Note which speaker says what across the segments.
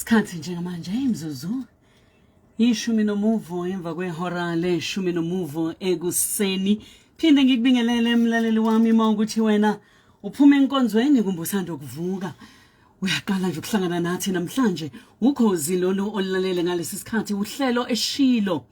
Speaker 1: Isikhathi njengamanje imizuzu 10:15 emva kwehora le-10:15 ekuseni. Phinde ngikubingelele mlaleli wami, uma ukuthi wena uphuma enkonzweni kumbe usanda ukuvuka, uyaqala nje ukuhlangana nathi namhlanje, Ukhozi lolu olulalele ngalesi sikhathi, uhlelo Eshilo,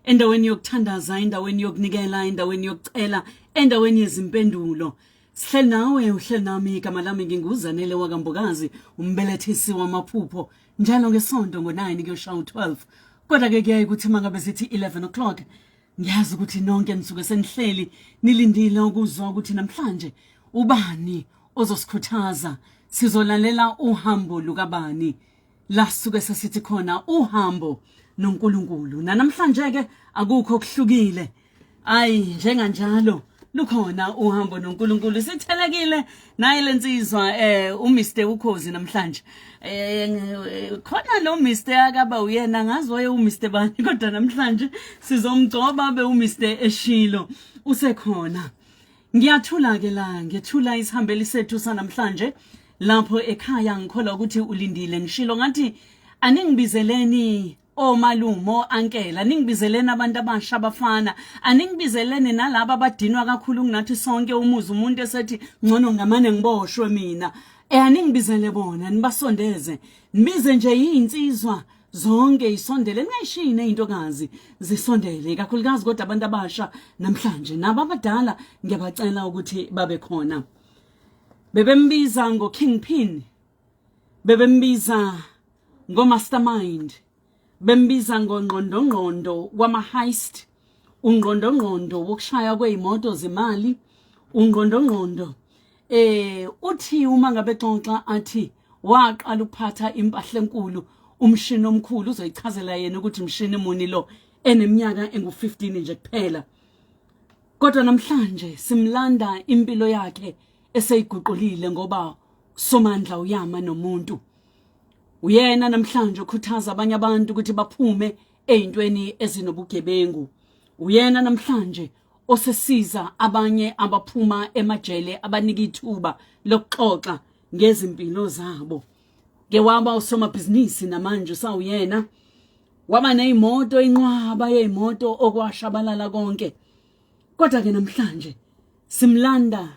Speaker 1: endaweni yokuthandaza, endaweni yokunikela, endaweni yokucela, endaweni yezimpendulo. Sihleli nawe, uhleli nami. Igama lami nginguZanele wakaMbokazi, umbelethisi wamaphupho. Njalo ngesonto ngo-9 kuyoshaya u-12, kodwa-ke kuyaye ukuthi uma ngabe sithi 11 o'clock, ngiyazi ukuthi nonke nisuke senihleli nilindile ukuzwa ukuthi namhlanje ubani ozosikhuthaza, sizolalela uhambo lukabani, la suke sesithi khona uhambo noNkulunkulu. Namhlanje ke akukho okuhlukile, ayi, njenganjalo lukhona uhambo noNkulunkulu. Sithelekile naye lensizwa uMr Ukhozi namhlanje. Khona lo Mr akaba uyena, ngazi waye uMr bani, kodwa namhlanje sizomgcoba be uMr Eshilo usekhona. Ngiyathula ke la, ngethula isihambeli sethu sanamhlanje lapho ekhaya. Ngikholwa ukuthi ulindile. Ngishilo ngathi aningibizeleni omalume, o-uncle, aningibizeleni abantu abasha, abafana, aningibizeleni nalaba abadinwa kakhulu kunathi sonke, umuzi umuntu esethi ngcono ngamane ngiboshwe mina. Aningibizele bona, nibasondeze, nibize nje izinsizwa zonke isondele, ningayishiyi nezintokazi, zisondele kakhulukazi, kodwa abantu abasha namhlanje nabo abadala ngiyabacela ukuthi babe khona. Bebembiza ngo-kingpin, bebembiza ngo-mastermind, bembiza ngongqondongqondo wama-heist, ungqondongqondo wokushaya kwey'moto zemali, ungqondongqondo. Uthi uma ngabe xoxa athi waqala ukuphatha impahla enkulu, umshini omkhulu, uzoyichazela yena ukuthi umshini muni lo, eneminyaka engu-15 nje kuphela. Kodwa namhlanje simlanda impilo yakhe eseyiguqulile, ngoba Somandla uyama nomuntu. Uyena namhlanje ukhuthaza abanye abantu ukuthi baphume ey'ntweni ezinobugebengu. Uyena namhlanje osesiza abanye abaphuma emajele, abanika ithuba lokuxoxa ngezimpilo zabo. Ke waba usomabhizinisi, namanje usawuyena. Waba ney'moto, inqwaba yey'moto, okwashabalala konke. Kodwa ke namhlanje simlanda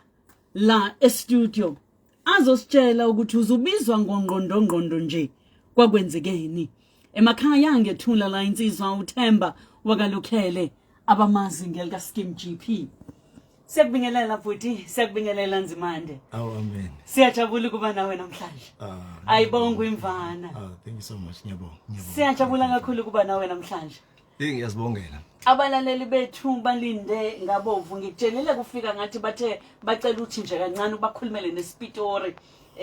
Speaker 1: la e-studio azositshela ukuthi uzubizwa ngongqondongqondo nje kwakwenzekeni. Emakhaya ngethula la insizwa uThemba wakaLukhele, abamazi ngelika Skim GP. Siyakubingelela bhuti, siyakubingelela Nzimande.
Speaker 2: Awu, amen.
Speaker 1: Siyajabula ukuba nawe namhlanje.
Speaker 2: Ah,
Speaker 1: Ayibongwe imvana.
Speaker 2: Ah, thank you so much. Ngiyabonga. Ngiyabonga.
Speaker 1: Siyajabula kakhulu ukuba nawe namhlanje.
Speaker 2: Hey, ngiyazibongela.
Speaker 1: Abalaleli bethu balinde ngabovu. Ngikutshelile kufika ngathi bathe bacela uthi nje kancane ubakhulumele nesipitori.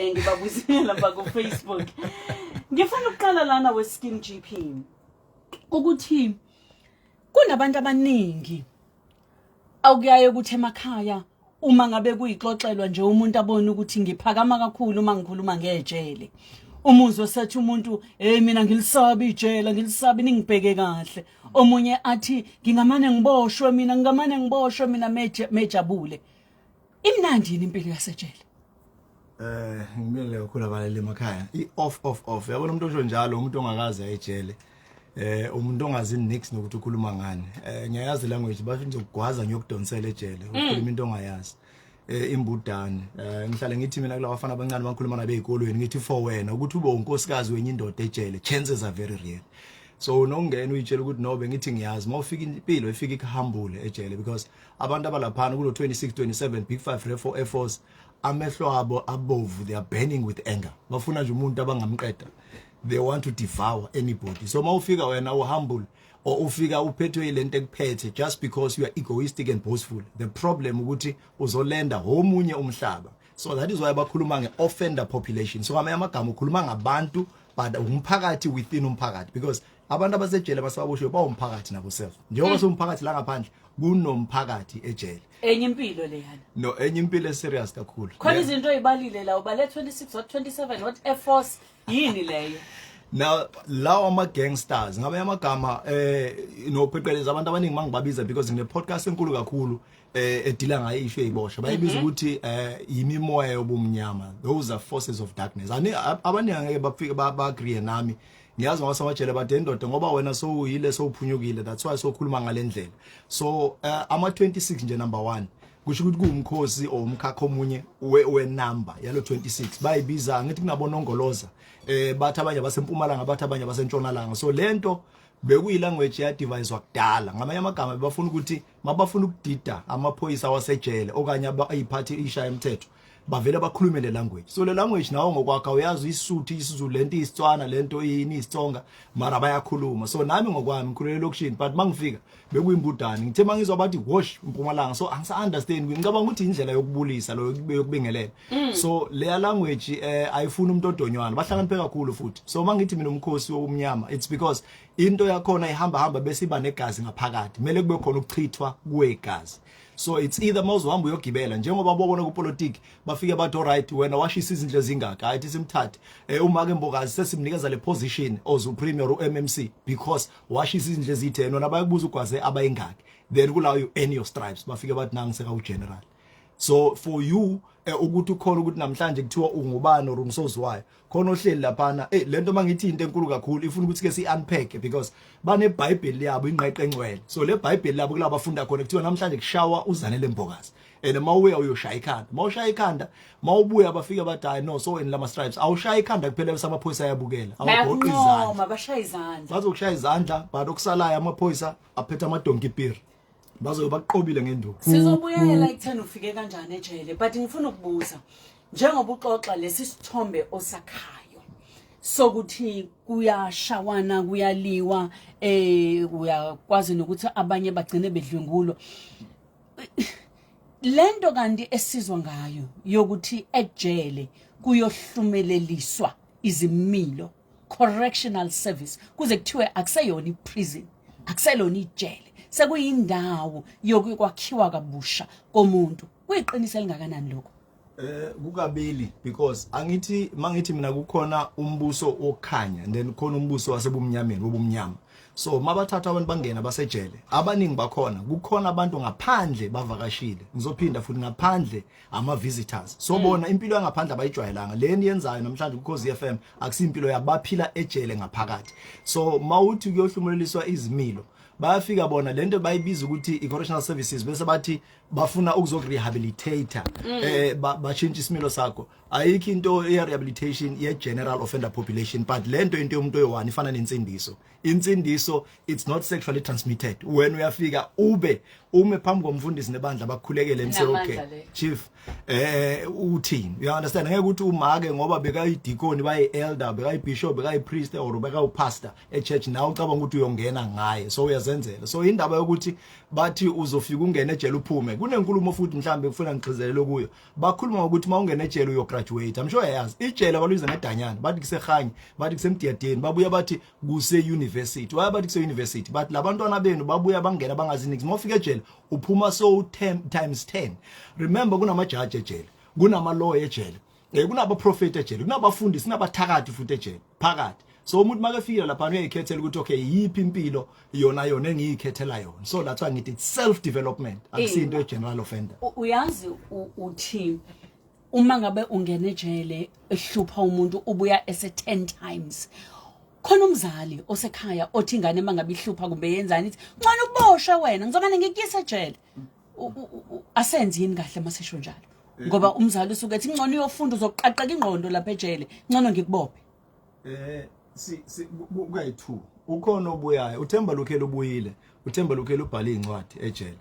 Speaker 1: Ngibabuzile lapha ku Facebook. Ngifuna ukuqala lana we Skim GP, ukuthi kunabantu abaningi awukuyaye ukuthi emakhaya uma ngabe kuyixoxelwa nje umuntu abone ukuthi ngiphakama kakhulu uma ngikhuluma ngejele, umuzwe sethi umuntu, "Hey, mina ngilisabi ijele, ngilisabi, ningibheke kahle." Omunye athi, "Ngingamane ngiboshwe mina, ngingamane ngiboshwe mina." Mejabule, imnandi yini impilo yasejele?
Speaker 2: Ngibingelele kakhulu abalaleli emakhaya. I off off off. Yabona umuntu osho njalo umuntu ongakaze ayejele. Umuntu ongazi nix nokuthi ukhuluma ngani. Ngiyayazi language, basho ngizokugwaza ngiyokudonsela ejele. Ukhuluma into ongayazi. Imbudane. Ngihlale ngithi mina kulabo bafana abancane bakhuluma nabe ezikolweni, ngithi for wena ukuthi ube unkosikazi wenye indoda ejele, chances are very real. So nongena uyitshela ukuthi no, bengithi ngiyazi, mawufika impilo ifika ikuhambule ejele, because abantu abalaphana kulo 26 27 big 5 refo Air Force, amehlo abo abovu, they are burning with anger, bafuna nje umuntu abangamqeda, they want to devour anybody. So mawufika wena uhumble or ufika uphethwe ilento ekuphethe just because you are egoistic and boastful, the problem ukuthi uzolenda homunye umhlaba. So that is why bakhuluma nge-offender population. So ngamanye amagama ukhuluma ngabantu, but umphakathi within umphakathi, because abantu abasejele basaboshiwe bawumphakathi nabo self, njengoba siwumphakathi la ngaphandle, kunomphakathi ejele.
Speaker 1: Enye impilo leyana.
Speaker 2: No, enye impilo eserious kakhulu.
Speaker 1: Khona izinto oyibalile la, ubale 26, what 27, what Air Force, yini leyo?
Speaker 2: Now lawo ama gangsters, ngabe amagama nopheqeleza abantu abaningi mangibabiza, because ngine podcast enkulu kakhulu edila ngayo issue eyiboshwa, bayibiza ukuthi yimimoya yobumnyama. Those are forces of darkness. Ani abaningi angeke bafike ba agree nami, ngiyazi ngabasamajele, but endoda ngoba wena sowuyile, sowuphunyukile, that's why sokhuluma ngalendlela. So ama 26 nje, number 1, kusho ukuthi kuwumkhosi or umkhakha omunye we number yalo 26. Bayibiza ngithi kunabonongoloza, bathi abanye basempumalanga, bathi abanye basentshonalanga. So lento bekuyi language ya device kudala. Ngamanye amagama, bafuna ukuthi mabafuna ukudida amaphoyisa wasejele okanye ayiphathi ishaya imithetho, bavele bakhulume le language. So le language nawo ngokwakho uyazi isuthu, isiZulu, lento isitswana, lento yini, isitsonga, mara bayakhuluma. So nami ngokwami ngikhulele elokishini, but mangifika bekuyimbudane. Ngithe mangizwa bathi wash Mpumalanga, so angisa understand. Ngicabanga ukuthi indlela yokubulisa lo, yokubingelela. So leya language ayifuni umuntu odonywana, bahlakaniphe kakhulu futhi. So mangithi mina umkhosi womnyama, it's because into yakhona ihamba hamba bese iba negazi ngaphakathi, kumele kube khona ukuchithwa kwegazi. So it's either mawuzohamba uyogibela njengoba bobona kupolitiki, bafike bathi, "Alright, wena washisa izindlu ezingaka, hayi simthathe uma ke Mbokazi sesimnikeza le position ozu premier u MMC because washisa izindlu eziyi-10." Wona bayakubuza ugwaze abayingaki, then kulawo you earn your stripes. Bafike bathi nangi seka ugeneral. So for you ukuthi ukhona ukuthi namhlanje kuthiwa ungubani or umsoziwayo khona ohleli laphana, lento mangithi into enkulu kakhulu, ifuna ukuthi ke si unpack, because baneBhayibheli yabo, ingqeqe engcwele. So le Bhayibheli labo kulabo bafunda khona, kuthiwa namhlanje kushawa uZanele Mbokazi, and mawuya uyoshaya ikhanda, mawushaya ikhanda, mawubuya bafika bathi, "Hayi no, so in lama stripes." Awushaya ikhanda kuphela bese amaphoyisa ayabukela, awagoqa izandla.
Speaker 1: Bayakuncoma, bashaya izandla.
Speaker 2: Bazokushaya izandla, but okusalayo amaphoyisa aphethe amadonki piri, bazobe baqobile ngenduku.
Speaker 1: Sizobuyela ekutheni ufike kanjani ejele, but ngifuna ukubuza, njengoba uxoxa lesi sithombe osakhayo sokuthi kuyashawana, kuyaliwa, uyakwazi nokuthi abanye bagcine bedlwengulwa, lento kanti esizwa ngayo yokuthi ejele kuyohlumeleliswa izimilo, correctional service, kuze kuthiwe akuseyona iprison, akuselona ijele, sekuyindawo yokwakhiwa kabusha komuntu, kuyiqiniso elingakanani lokho?
Speaker 2: Kukabili, because angithi mangithi mina kukhona umbuso wokukhanya and then khona umbuso wasebumnyameni, wobumnyama. So mabathatha abantu bangena basejele, abaningi bakhona, kukhona abantu ngaphandle bavakashile, ngizophinda futhi, ngaphandle ama visitors. So bona impilo yangaphandle abayijwayelanga. Leni yenzayo namhlanje ku FM akusimpilo yabaphila ejele ngaphakathi. So mawuthi kuyohlumeleliswa izimilo, bayafika bona lento bayibiza ukuthi i-correctional services, bese bathi bafuna ukuzokurehabilitate, bashintshe isimilo sakho. Ayikho into ye-rehabilitation ye-general offender population, but lento into yomuntu oyi-one ifana nensindiso. Insindiso, it's not sexually transmitted. Wena uyafika ube ume phambi komfundisi nebandla, bakukhulekele and say, "Okay,
Speaker 1: Inamandla le.
Speaker 2: chief, uthini?" You understand? Ngeke ukuthi umake ngoba bekayidikoni, bayi elder, bekayi bishop, bekayi priest or bekayi pastor e church, nawe ucabanga ukuthi uyongena ngaye, so uyazenzela. So indaba yokuthi bathi uzofika ungene ejele uphume, kunenkulumo futhi mhlambe kufuna ngigcizelele kuyo. Bakhuluma ngokuthi mawungena ejele uyo graduate. I'm sure yazi ijele baluyiza ngedanyana, bathi kusekhanye, bathi kusemdiyadeni, babuya bathi kuse university. Why bathi kuse university? But labantwana benu babuya bangena bangazi nix. Mawufika ejele uphuma so 10 times 10. Remember, kunamajaji ejele, kunama lawyer ejele, kunaba prophet ejele, kunabafundisi, kunabathakathi futhi ejele phakathi. So umuntu makefikile lapha uyayikhethela ukuthi, okay, yiphi impilo yona yona engiyikhethela yona? So that's why ngithi it's self development, akusinto ye general offender.
Speaker 1: Uyazi uthi uma ngabe ungena ejele ehlupha umuntu ubuya ese 10 times. Khona umzali osekhaya othi ingane mangabe ihlupha kumbe yenzani, ithi, "Ngcono uboshwe wena, ngizobane ngikuyise ejele." Asenzi yini kahle masisho njalo? Ngoba umzali usuke ethi ngcono uyofunda, uzoqaqeka ingqondo lapha ejele, ngcono ngikubophe.
Speaker 2: Si kukayi2 ukhona obuyayo, uThemba Lukhele ubuyile. uThemba Lukhele ubhale incwadi ejele.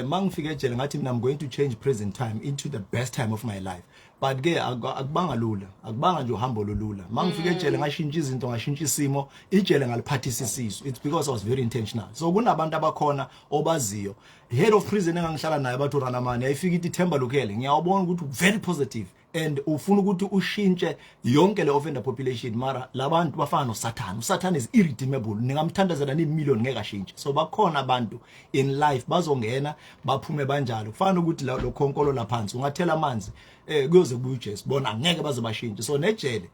Speaker 2: Mangifika ejele ngathi mina, "I'm going to change prison time into the best time of my life." But ke akubanga lula, akubanga nje uhambo lolula. Mangifika ejele ngashintsha izinto, ngashintsha isimo, ijele ngaliphathisa isisu. It's because I was very intentional. So kunabantu abakhona obaziyo, head of prison engangihlala naye, bathi uRanamani, yayifika ithi, "Themba Lukhele, ngiyawubona ukuthi very positive and ufuna ukuthi ushintshe yonke le offender population, mara labantu bafana noSathane. uSathane is irredeemable, ningamthandazela ni million ngeke ashintshe." So bakhona abantu in life bazongena baphume banjalo, kufana ukuthi lo khonkolo laphansi ungathela amanzi, kuyoze kubuye uJesu, bona ngeke baze bashintshe. So nejele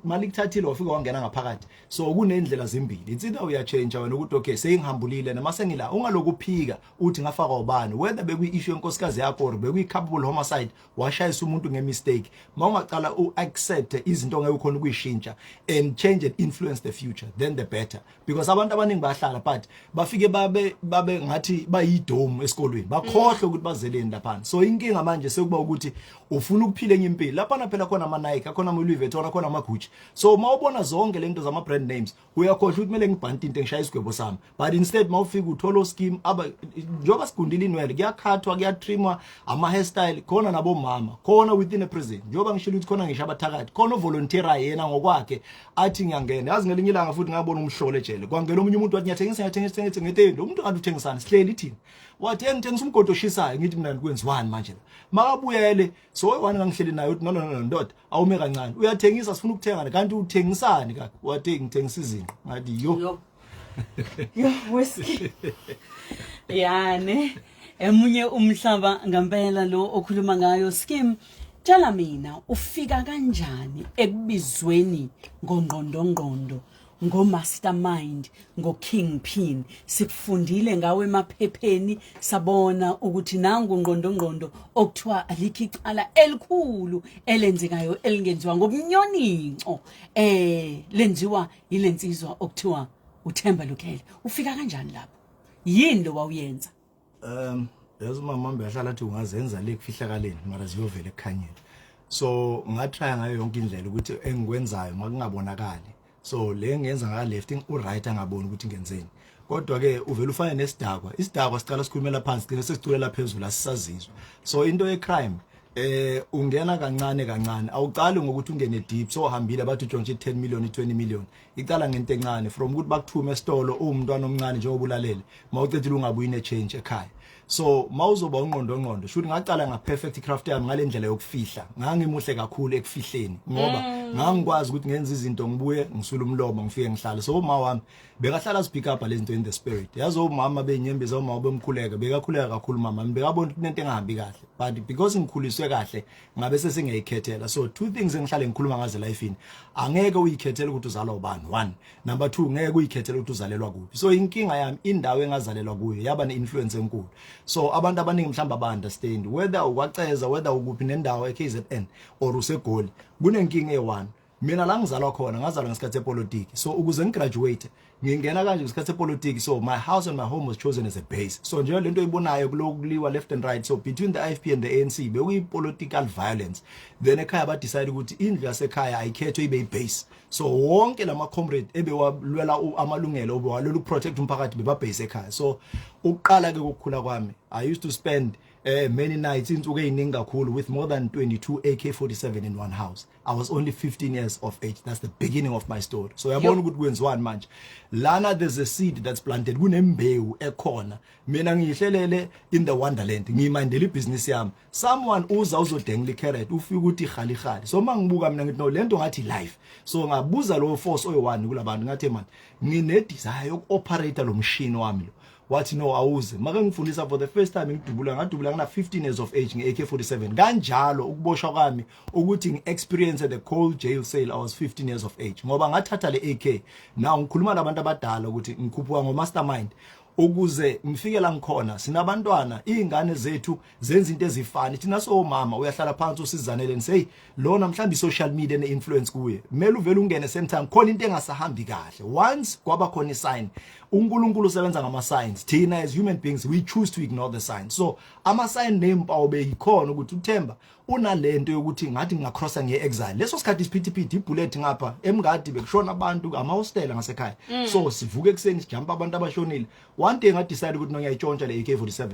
Speaker 2: Malikuthathile wafika wangena ngaphakathi, so kunendlela zimbili. It's either uyachange wena ukuthi okay, sengihambulile noma sengila, ungaloku uphika uthi ngafaka ubani, whether bekuyi-issue yenkosikazi yakho or bekuyi-culpable homicide, washayisa umuntu nge-mistake. Mawungaqala u-accept izinto ongeke ukhona ukuyishintsha and change and influence the future, then the better, because abantu abaningi bayahlala but bafike babe ngathi bayidome esikolweni, bakhohlwe ukuthi bazeleni laphana. So inkinga manje sekuba ukuthi ufuna ukuphila enye impilo laphana. Phela khona ama-Nike, akhona ama-Louis Vuitton, akhona ama-Gucci. So mawubona zonke lento zama-brand names, uyakhohlwa ukuthi kumele ngibhante into engishaya isigwebo sami. But instead mawufika uthola o-scheme aba njengoba sigundile inwele, kuyakhathwa, kuyatrimwa, ama-hairstyle khona, nabomama khona within a prison. Njengoba ngishilo ukuthi khona ngisho abathakathi khona, uvolunteera yena ngokwakhe athi ngiyangena. Yazi, ngelinye ilanga futhi ngabona umhlolo ejele, kwangena omunye umuntu wathi ngiyathengisa, ngiyathengisa, ngiyathengisa. Ngithi lo muntu ngathi uthengisani? Sihleli thina, wathi ngithengisa umgodi oshisayo. Ngithi mina kwenziwani manje la? Makabuyele. So oyi-one ngangihleli naye uthi no, no, no, ndoda, awume kancane, uyathengisa, sifuna ukuthengana, kanti uthengisani kaka? Wathi ngithengisa izinto. Ngathi yo.
Speaker 1: Yo yo, whiskey yani emunye umhlaba ngempela lo okhuluma ngayo. Skim, tshela mina, ufika kanjani ekubizweni ngongqondongqondo, ngo-mastermind, ngo-kingpin? Sikufundile ngawe emaphepheni, sabona ukuthi nangu ngqondongqondo okuthiwa alikho icala elikhulu elenzekayo elingenziwa ngobunyoninco lenziwa yilensizwa okuthiwa uThemba Lukhele. Ufika kanjani lapho? Yini lo wawuyenza?
Speaker 2: Yazi, umama wami behlala athi ungazenza le kufihlakaleni, mara ziyovela ekukhanyeni. So ngatry ngayo yonke indlela ukuthi engikwenzayo makungabonakali. So le ngenza nga left, u right angaboni ukuthi ngenzeni, kodwa ke uvela ufane nesidakwa. Isidakwa sicala sikhulumela phansi, gcina sesiculela phezulu, asisazizwa. So into ye crime ungena kancane kancane, awuqali ngokuthi ungene deep. So uhambile, bathi utshontshe 10 million, 20 million. Icala ngento encane, from ukuthi bakuthume esitolo uwumntwana omncane njengoba ulalele, mawucedile ungabuyi ne change ekhaya. So mawuzoba ungqondo ngqondo, shuthi ngaqala nga perfect craft yami ngale ndlela yokufihla. Ngangimuhle kakhulu ekufihleni ngoba ngangikwazi ukuthi ngenze izinto, ngibuye ngisule umlomo, ngifike ngihlale. So uma wami bekahlala sipick up lezi zinto in the spirit. Yazi, omama benyembezi, omama bemkhuleka, bekakhuleka kakhulu mama. Bekabona ukuthi kunento engahambi kahle, but because ngikhuliswe kahle, ngabe sesingayikhethela. So two things engihlale ngikhuluma ngazo life-ini: angeke uyikhethele ukuthi uzalwa ubani, one. Number 2, ngeke uyikhethele ukuthi uzalelwa kuphi. So inkinga yami, indawo engazalelwa kuyo yaba ne-influence enkulu. So abantu abaningi mhlawumbe aba-understand, whether ukwaceza, whether ukuphi nendawo e-KZN or useGoli, kunenkinga eyi-one. Mina la ngizalwa khona, ngazalwa ngesikhathi sepolitiki. So ukuze ngigraduate, ngingena kanje ngesikhathi sepolitiki. So my house and my home was chosen as a base. So nje lento oyibonayo kulokuliwa left and right, so between the IFP and the ANC bekuyi political violence. Then ekhaya ba decide ukuthi indlu yasekhaya ayikhethwe ibe ibase. So wonke lama comrade ebewalwela amalungelo, obewalwela ukuprotect umphakathi, beba base ekhaya. So ukuqala ke kokukhula kwami, I used to spend many nights, insuku eziningi kakhulu, with more than 22 AK47 in one house. I was only 15 years of age. That's the beginning of my story. So uyabona ukuthi kwenziwani manje lana. There's a seed that's planted, kunembewu ekhona. Mina ngiyihlelele in the wonderland, ngiyimindela ibusiness yami. Someone uza uzodengela icarrot, ufika ukuthi khali khali. So mangibuka mina ngithi no, lento ngathi life. So ngabuza lo force oyi-one kulabantu, ngathi man, ngine desire yokuoperate lo mshini wami lo. Wathi no, awuze. Make ngifundisa, for the first time ngidubula, ngadubula ngina 15 years of age nge-AK47. Kanjalo ukuboshwa kwami, ukuthi ngi-experience the cold jail cell, I was 15 years of age, ngoba ngathatha le AK. Now ngikhuluma nabantu abadala ukuthi ngikhuphuka ngo-mastermind ukuze ngifike la ngikhona. Sinabantwana, izingane zethu zenza into ezifani thina. Somama uyahlala phansi usizanele, say lona mhlawumbe i-social media ne-influence kuye, kumele uvele ungene same time. Khona into engasahambi kahle. Once kwaba khona isign, uNkulunkulu usebenza ngama-signs. Thina as human beings, we choose to ignore the signs. So ama-sign nempawu beyikhona ukuthi uThemba unalento yokuthi ngathi ngingacrossa ngiye exile. Leso sikhathi isiphithiphithi, ibullet ngapha emngadi, bekushona abantu, amahostela ngasekhaya. So sivuke ekuseni sijumpa abantu abashonile. One day ngadecide ukuthi no, ngiyayitshontsha le AK47.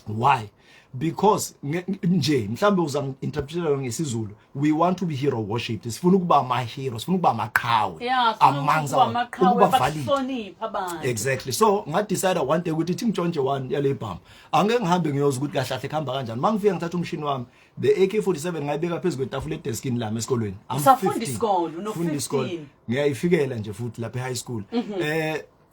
Speaker 2: Why? Because nje mhlambe uza interpretela ngesiZulu, we want to be hero worshipped. Sifuna ukuba ama hero, sifuna ukuba amaqhawe
Speaker 1: amongst
Speaker 2: our
Speaker 1: amaqhawe,
Speaker 2: ukuba valid.
Speaker 1: Bakuhlonipha abantu.
Speaker 2: Exactly. So ngadecide one day ukuthi ngitshontshe one yale bhamu. Angeke ngihambe ngiyoza ukuthi kahle kahle kuhamba kanjani. Mangifika ngithatha umshini wami, the AK47, ngayibeka phezulu kwetafula edeskini lami esikolweni. I'm
Speaker 1: Usafunda
Speaker 2: 15.
Speaker 1: isikole, uno
Speaker 2: Funda isikole.
Speaker 1: 15.
Speaker 2: Ngiyayifikela nje futhi lapha e high school.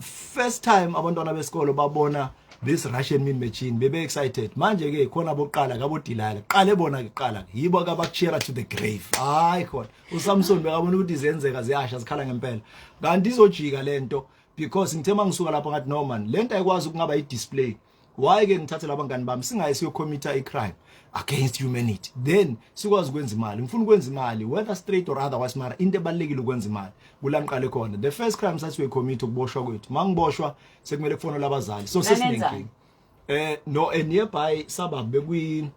Speaker 2: First time abantwana besikolo babona This Russian mean machine bebe excited manje ke, khona boqala kabo Delilah, qale bona ke, qala ke yibo abakucheera to the grave. Hayi khona uSamson bekabona ukuthi izenzeka ziyasha, zikhala ngempela, kanti izojika lento, because ngithe mangisuka lapho ngathi, "No man, lento ayikwazi ukungaba i display. Why ke ngithathe labangani bami singaye siyocommit-a i-crime against humanity, then sikwazi ukwenza imali? Ngifuna ukwenza imali, whether straight or otherwise, mara into ebalulekile ukwenza imali." Kula ngiqale khona the first crime sathi uyicommit, ukuboshwa kwethu. Mangiboshwa sekumele kufonelwe abazali, so
Speaker 1: Nanenzani?
Speaker 2: sesinenkinga. No, a nearby suburb bekuyi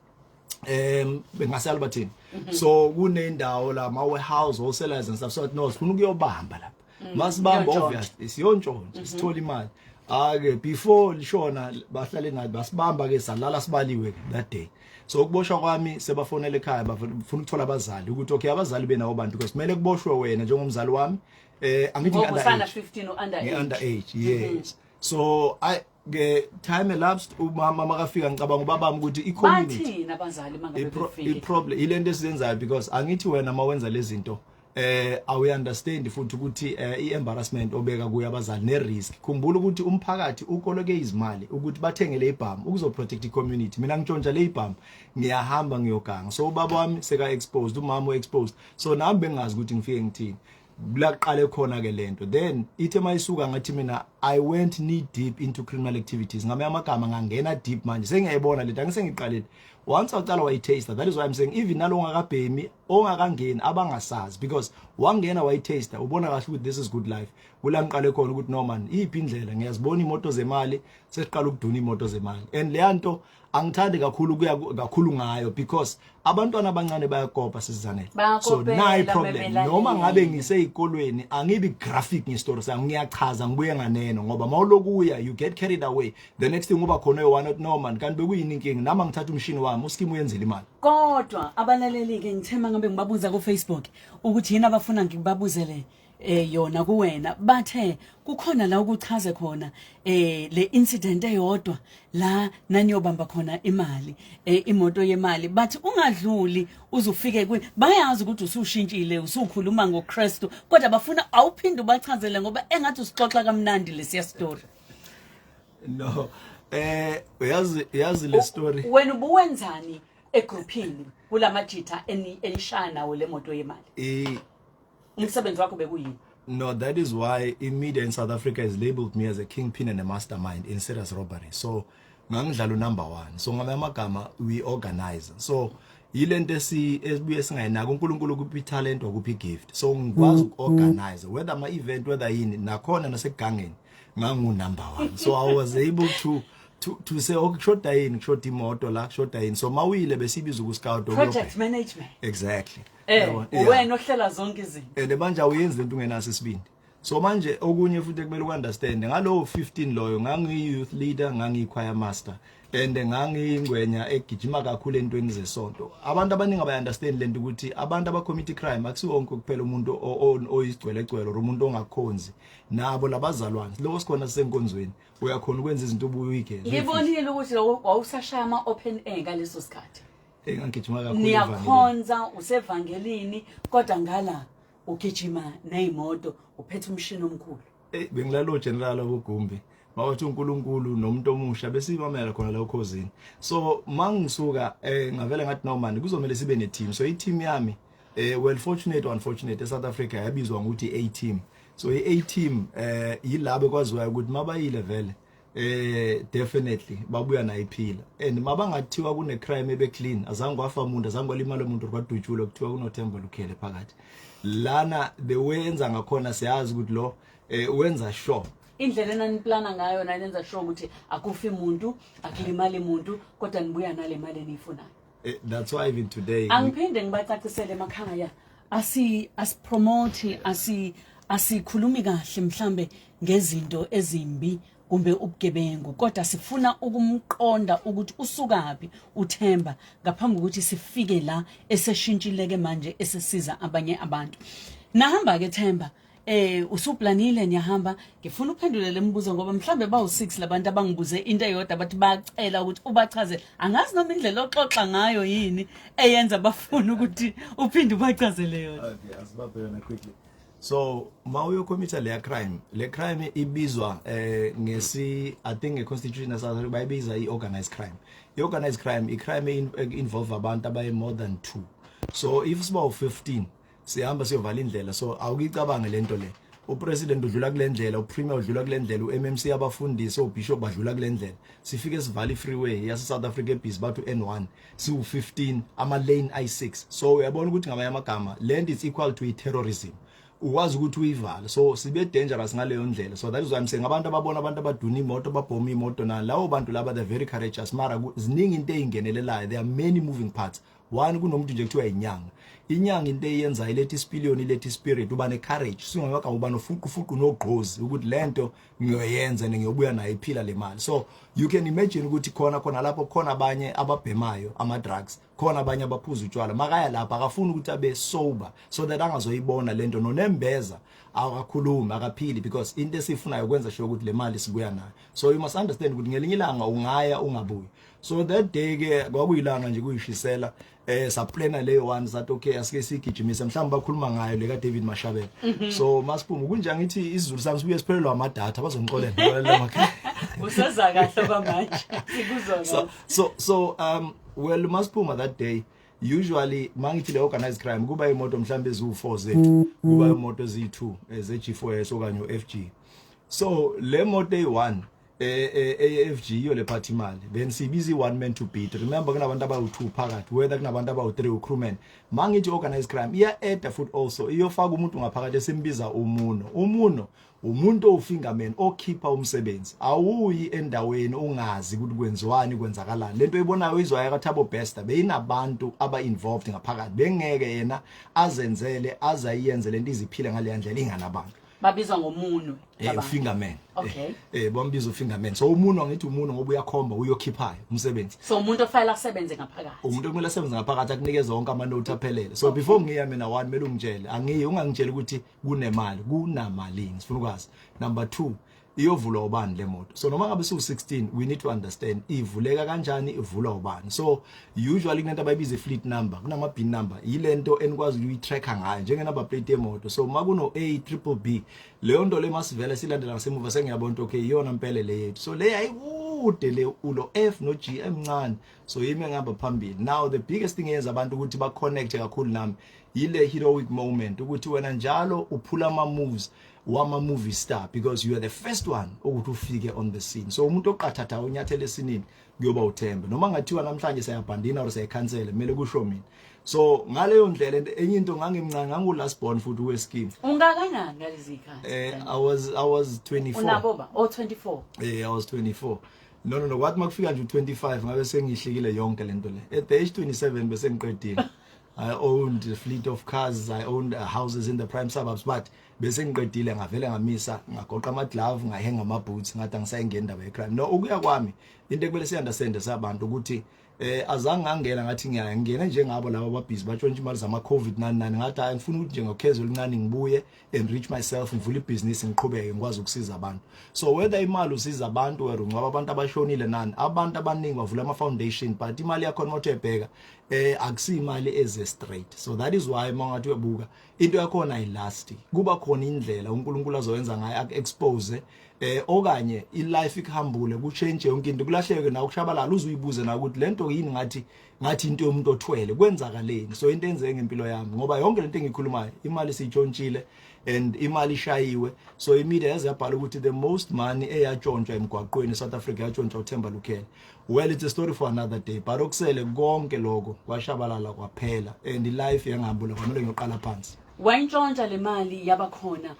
Speaker 2: bengase Alberton, so kunendawo la ma warehouse, wholesalers and stuff. So no, sifuna ukuyobamba lapha, masibamba
Speaker 1: Niyontshontsha.
Speaker 2: Obviously siyontshontsha, sithola imali. Ake before lishona bahlale nathi, basibamba ke, salala sibaliwe that day. So ukuboshwa kwami sebafonela ekhaya, bafuna ukuthola abazali ukuthi okay, abazali benawo bantu, because kumele kuboshwe wena njengomzali wami, angithi
Speaker 1: Ngoba usana
Speaker 2: ngi-under age.
Speaker 1: 15, u-under age.
Speaker 2: Ngi-under age, yes. So I ke time elapsed, umama makafika, ngicabanga ubabami ukuthi i-community
Speaker 1: Bathini abazali mangabe befike?
Speaker 2: I-problem ilento esizenzayo, because angithi wena mawenza lezi zinto awuyi understand futhi ukuthi i-embarrassment obeka kuyo abazali ne-risk. Khumbula ukuthi umphakathi ukoloke izimali ukuthi bathengele ibhamu ukuzoprotect i-community. Mina ngitshontsha le ibhamu, ngiyahamba ngiyoganga. So ubaba wami seka exposed, umama exposed, so nami bengazi ukuthi ngifike ngithini. Laqale khona ke lento. Then ithe mayisuka ngathi mina I went knee deep into criminal activities. Ngamanye amagama ngangena deep. Manje sengiyayibona lento, angisengiqalile. Once waqala wayitaste, that is why I'm saying even nalo ongakabhemi, ongakangeni, abangasazi, because wangena wayitaste, ubona kahle ukuthi this is good life. Kula ngiqale khona ukuthi no man, iphi indlela? Ngiyazibona imoto zemali, sesiqala ukuduna imoto zemali, and leya nto angithandi kakhulu ukuya kakhulu ngayo, because abantwana abancane bayakopa, sizanele. So
Speaker 1: Bayakopela,
Speaker 2: nayi problem.
Speaker 1: bebelalele.
Speaker 2: Noma ngabe ngiseyikolweni, angibi graphic ngestory sami, ngiyachaza ngibuye nganeno, ngoba mawulokuya you get carried away. The next thing uba khona oyi-one othi, "No man, kanti bekuyini inkinga? Nami angithatha umshini wami uskimu uyenzela imali."
Speaker 1: Kodwa abalaleli-ke, ngithema ngabe ngibabuza ku-Facebook ukuthi yini abafuna ngikubabuzele yona kuwena, bathe kukhona la ukuchaze khona le incident eyodwa la naniyobamba khona imali, imoto yemali. Bathi ungadluli uzufike kwi bayazi ukuthi usushintshile, usukhuluma ngoKristu, kodwa bafuna awuphinde ubachazele ngoba engathi usixoxa kamnandi lesiya story.
Speaker 2: No, uyazi le story.
Speaker 1: Wena ubuwenzani egroupini kulamajitha enishaya nawo le moto yemali? Umsebenzi wakho bekuyini?
Speaker 2: No, that is why in media in South Africa has labeled me as a kingpin and a mastermind in serious robbery. So ngangidlala number 1. So ngamanye amagama we organize. So yilento esi esibuye singayinaka, uNkulunkulu kuphi talent, wakuphi gift. So ngikwazi ukuorganize whether ama event, whether yini, nakhona nasegangeni ngangu number 1. So I was able to say, okay, kushoda yini, kushoda imoto la, kushoda yini. So mawile besibiza ukuscout.
Speaker 1: Project management.
Speaker 2: Exactly. Yabona? Yeah.
Speaker 1: Wena ohlela zonke izinto.
Speaker 2: And manje awuyenzi lento ungenaso isibindi. So manje okunye futhi ekumele ukunderstand, ngalowo 15 loyo ngangiyi-youth leader, ngangiyi-choir master and ngangiyingwenya egijima kakhulu entweni zesonto. Abantu abaningi abayi-understand lento ukuthi abantu abacommit crime akusiwonke kuphela umuntu oyigcwelegcwele or umuntu ongakhonzi. Nabo labazalwane lokho sikhona sisenkonzweni, uyakhona ukwenza izinto ubuye uyigeze.
Speaker 1: Ngibonile ukuthi lo wawusashaya ama-open air ngaleso sikhathi.
Speaker 2: Engangigijima kakhulu evangelini.
Speaker 1: Niyakhonza, usevangelini, kodwa ngala ugijima ney'moto, uphethe umshini omkhulu.
Speaker 2: Bengilalo general abogumbi mawathi uNkulunkulu nomuntu omusha besibamela khona la ukhosini. So mangisuka ngavela ngathi, no man, kuzomela sibe ne team. So i team yami, well, fortunate or unfortunate, eSouth Africa yabizwa ngokuthi A team. So i A team yilabo kwaziwayo ukuthi mabayile vele definitely babuya nayo iphila, and mabangathiwa kune crime ebe clean, azange kwafa umuntu, azange kwalimala umuntu, kwadutshulwa, kuthiwa kunoThemba Lukhele phakathi lana. The way enza ngakhona siyazi ukuthi lo wenza sure.
Speaker 1: Indlela enaniplana ngayo nanenza sure ukuthi akufi muntu, akulimali muntu, kodwa nibuya nale mali eniyifunayo.
Speaker 2: That's why even today
Speaker 1: Angiphinde ngibacacisele emakhaya, asipromote, asikhulumi kahle mhlambe ngezinto ezimbi kumbe ubugebengu, kodwa sifuna ukumqonda ukuthi usukaphi uThemba ngaphambi kokuthi sifike la eseshintshileke manje esesiza abanye abantu. Nahamba ke Themba, usuplanile, niyahamba. Ngifuna uphendule le mibuzo ngoba mhlambe bawu6 labantu abangibuze into eyodwa, bathi bacela ukuthi ubachazele. Angazi noma indlela oxoxa ngayo yini eyenza bafuna ukuthi uphinde ubachazele yona.
Speaker 2: Okay, asibaphe yona quickly. So mawuyocommita leya crime, le crime ibizwa ngesi, I think, ngeconstitution ya South Africa bayibiza i-organized crime. I-organized crime, i-crime involve abantu abaye more than two. So if siba u-15 sihamba siyovala indlela, so awukicabange lento le, upresident udlula kule ndlela, upremier udlula kule ndlela, uMMC, abafundisi, obishop badlula kule ndlela, sifike sivala ifreeway yase South Africa ebusy, bathu N1, siwu15, ama lane ayi6. So uyabona ukuthi ngamanye amagama land is equal to terrorism, ukwazi ukuthi uyivale. So sibe dangerous ngaleyo ndlela. So that is why I'm saying abantu ababona abantu abaduna imoto, babhoma imoto, na lawo bantu laba, they're very courageous, mara ziningi into eyingenelelayo. There are many moving parts. One, kunomuntu nje kuthiwa inyanga. Inyanga into eyenzayo, iletha isipiliyoni, iletha ispirit, uba ne-courage, singawaka uba nofuqufuqu nogqozi ukuthi lento ngiyoyenza, ngiyobuya nayo iphila le mali. So you can imagine ukuthi khona khona lapho khona abanye ababhemayo ama-drugs, khona abanye abaphuza utshwala. Makaya lapha akafuni ukuthi abe sober so that angazoyibona lento, nonembeza akakhulumi, akaphili, because into esifunayo ukwenza sure ukuthi le mali sibuya nayo. So you must understand ukuthi ngelinye ilanga ungaya ungabuyi. So that day ke kwakuyilanga nje kuyishisela, saplana leyo one, sathi okay, asike sigijimise, mhlawumbe bakhuluma ngayo le ka David Mashabela. So masiphuma kunje, ngithi isiZulu sami sibuye siphelelwa amadatha, bazongixolela ngixolela emakhaya.
Speaker 1: Useza kahle kwamanje, sikuzwa.
Speaker 2: So well, masiphuma that day, usually mangithi le organized crime kuba imoto mhlambe eziwu4 zethu, kuba imoto eziyi2 ze G4S okanye uFG. So le moto eyi1 eFG iyo lephatha imali, then sibiza one man to beat. Remember, kunabantu abawu2 phakathi, whether kunabantu abawu3 ucrewman. Mangithi organized crime iya add futhi also iyofaka umuntu ngaphakathi esimbiza umuno. Umuno umuntu owufingerman okhipha umsebenzi. Awuyi endaweni ungazi ukuthi kwenziwani, kwenzakalani. Lento oyibonayo izwayo kaThabo Bester beyinabantu aba involved ngaphakathi, bengeke yena azenzele, azayenze lento iziphile ngale ndlela inganabantu.
Speaker 1: Babizwa ngomunwe?
Speaker 2: Abantu. Ufingerman.
Speaker 1: Okay.
Speaker 2: Bambiza ufingerman. So umunwe, ngithi umunwe ngoba uyakhomba, uyokhiphayo umsebenzi.
Speaker 1: So umuntu ofanele asebenze ngaphakathi.
Speaker 2: Umuntu okumele asebenze ngaphakathi, akunikeze wonke ama-note aphelele. So before ngiya mina, one, kumele ungitshele. Angiyi ungangitsheli ukuthi kunemali, kunamalini, sifuna ukwazi. Number 2, iyovulwa ubani le moto? So noma ngabe siwu-16, we need to understand ivuleka kanjani, ivulwa ubani. So usually kunento abayibiza i-fleet number, kunama-bin number, yilento enikwazi ukuyi-tracker ngayo njenge-number plate yemoto. So ma kuno A triple B, leyo nto le masivele silandela ngasemuva, sengiyabona ukuthi okay, iyona mpele le yethu. So le ayikude le, ulo F no G emncane, so yimi engihamba phambili. Now the biggest thing eyenza abantu ukuthi ba connect kakhulu nami yile heroic moment, ukuthi wena njalo uphula ama moves wama movie star because you are the first one ukuthi ufike on the scene. So umuntu oqathatha unyathele esinini kuyoba uThemba. Noma ngathiwa namhlanje siyabhandina or siyakhansela, kumele kusho mina. So ngaleyo ndlela, enye into, ngangimncane, ngangu last born futhi wescheme.
Speaker 1: Ungakanani ngalezi zikhathi?
Speaker 2: I was 24.
Speaker 1: Unabo ba oh 24?
Speaker 2: I was 24. No, kwathi makufika nje u25 ngabe sengihlikile yonke lento le. At the age 27 bese ngiqedile. I owned a fleet of cars, I owned houses in the prime suburbs, but bese ngiqedile, ngavele ngamisa, ngagoqa ama glove, ngahenga ama boots, ngathi angisayingena indaba ye crime. No, ukuya kwami, into ekumele siunderstand sabantu ukuthi azange ngangena ngathi ngiyaya ngingena njengabo laba ababhizi batshontsha imali zama COVID nani nani. Ngathi hayi, ngifuna ukuthi nje ngokhezo oluncane ngibuye enrich myself, ngivule ibhizinisi, ngiqhubeke ngikwazi ukusiza abantu. So whether imali usiza abantu or ungcwaba abantu abashonile nani, abantu abaningi bavula ama foundation, but imali yakhona mawuthi uyabheka akusimali eze straight. So that is why mangathi uyabuka into yakhona ayilast, kuba khona indlela uNkulunkulu azoyenza ngayo aku expose okanye ilife ikuhambule, kuchange yonke into, kulahleke nawe, kushabalala, uzuyibuze na ukuthi lento yini, ngathi into yomuntu othwele, kwenzakaleni. So into enzeke ngempilo yami, ngoba yonke lento engikhulumayo, imali siyitshontshile and imali ishayiwe. So imedia yaze yabhala ukuthi the most money eyatshontshwa emgwaqweni eSouth Africa yatshontshwa uThemba Lukhele. Well, it's a story for another day, but okusele konke lokho kwashabalala, kwaphela, and ilife yangihambula, kwamele ngiyoqala phansi.
Speaker 1: Wayintshontsha le mali yabakhona,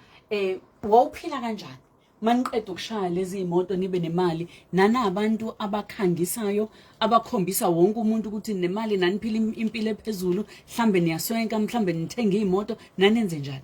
Speaker 1: wawuphila kanjani maniqeda ukushaya lezi imoto, nibe nemali, nanabantu abakhangisayo, abakhombisa wonke umuntu ukuthi nemali, naniphila impilo ephezulu, mhlambe niyaswenka, mhlambe nithenga imoto, nanenze njani?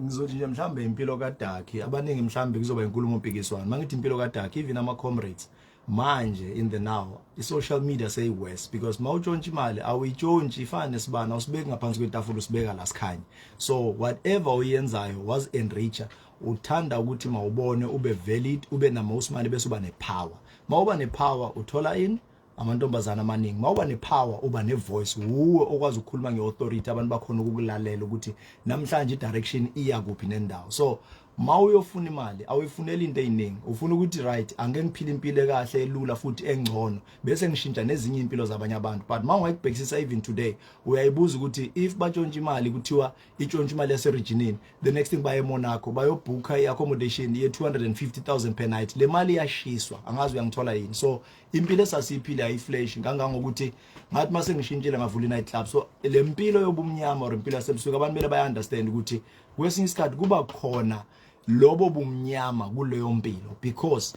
Speaker 2: Ngizothi nje mhlambe impilo kaDarkie, abaningi mhlambe kuzoba inkulumo mpikiswano. Mangithi impilo kaDarkie, even ama comrades manje in the now, i-social media say worse, because mawutshontsha imali awuyitshontshi ifana nesibana, awusibeki ngaphansi kwetafula, usibeka la sikhanye. So whatever uyenzayo was enricher, uthanda ukuthi mawubone ube valid, ube na most money, bese uba nepower. Mawuba nepower uthola in Amantombazana amaningi, mawuba nepower, uba nevoice, wuwe okwazi ukukhuluma ngeauthority, abantu bakhona ukukulalela ukuthi namhlanje i-direction iya kuphi nendawo. So mawuyofuna imali, awuyifuneli into eziningi, ufuna ukuthi, right, angeke ngiphile impilo ekahle, elula futhi engcono, bese ngishintsha nezinye impilo zabanye abantu. But mawungayibhekisisa, even today uyayibuza ukuthi if batshontsha imali, kuthiwa itshontsha imali yaseregionini, the next thing baye eMonaco, bayobhukha i-accommodation ye-250,000 per night, le mali iyashiswa. Angazi uyangithola yini. So impilo esasiyiphile ayiflash kangangokuthi ngathi mase ngishintshile ngavula i-night club. So le mpilo yobumnyama or impilo yasebusuku, abantu kumele baya-understand ukuthi kwesinye isikhathi kuba khona lobo bumnyama kuleyo mpilo, because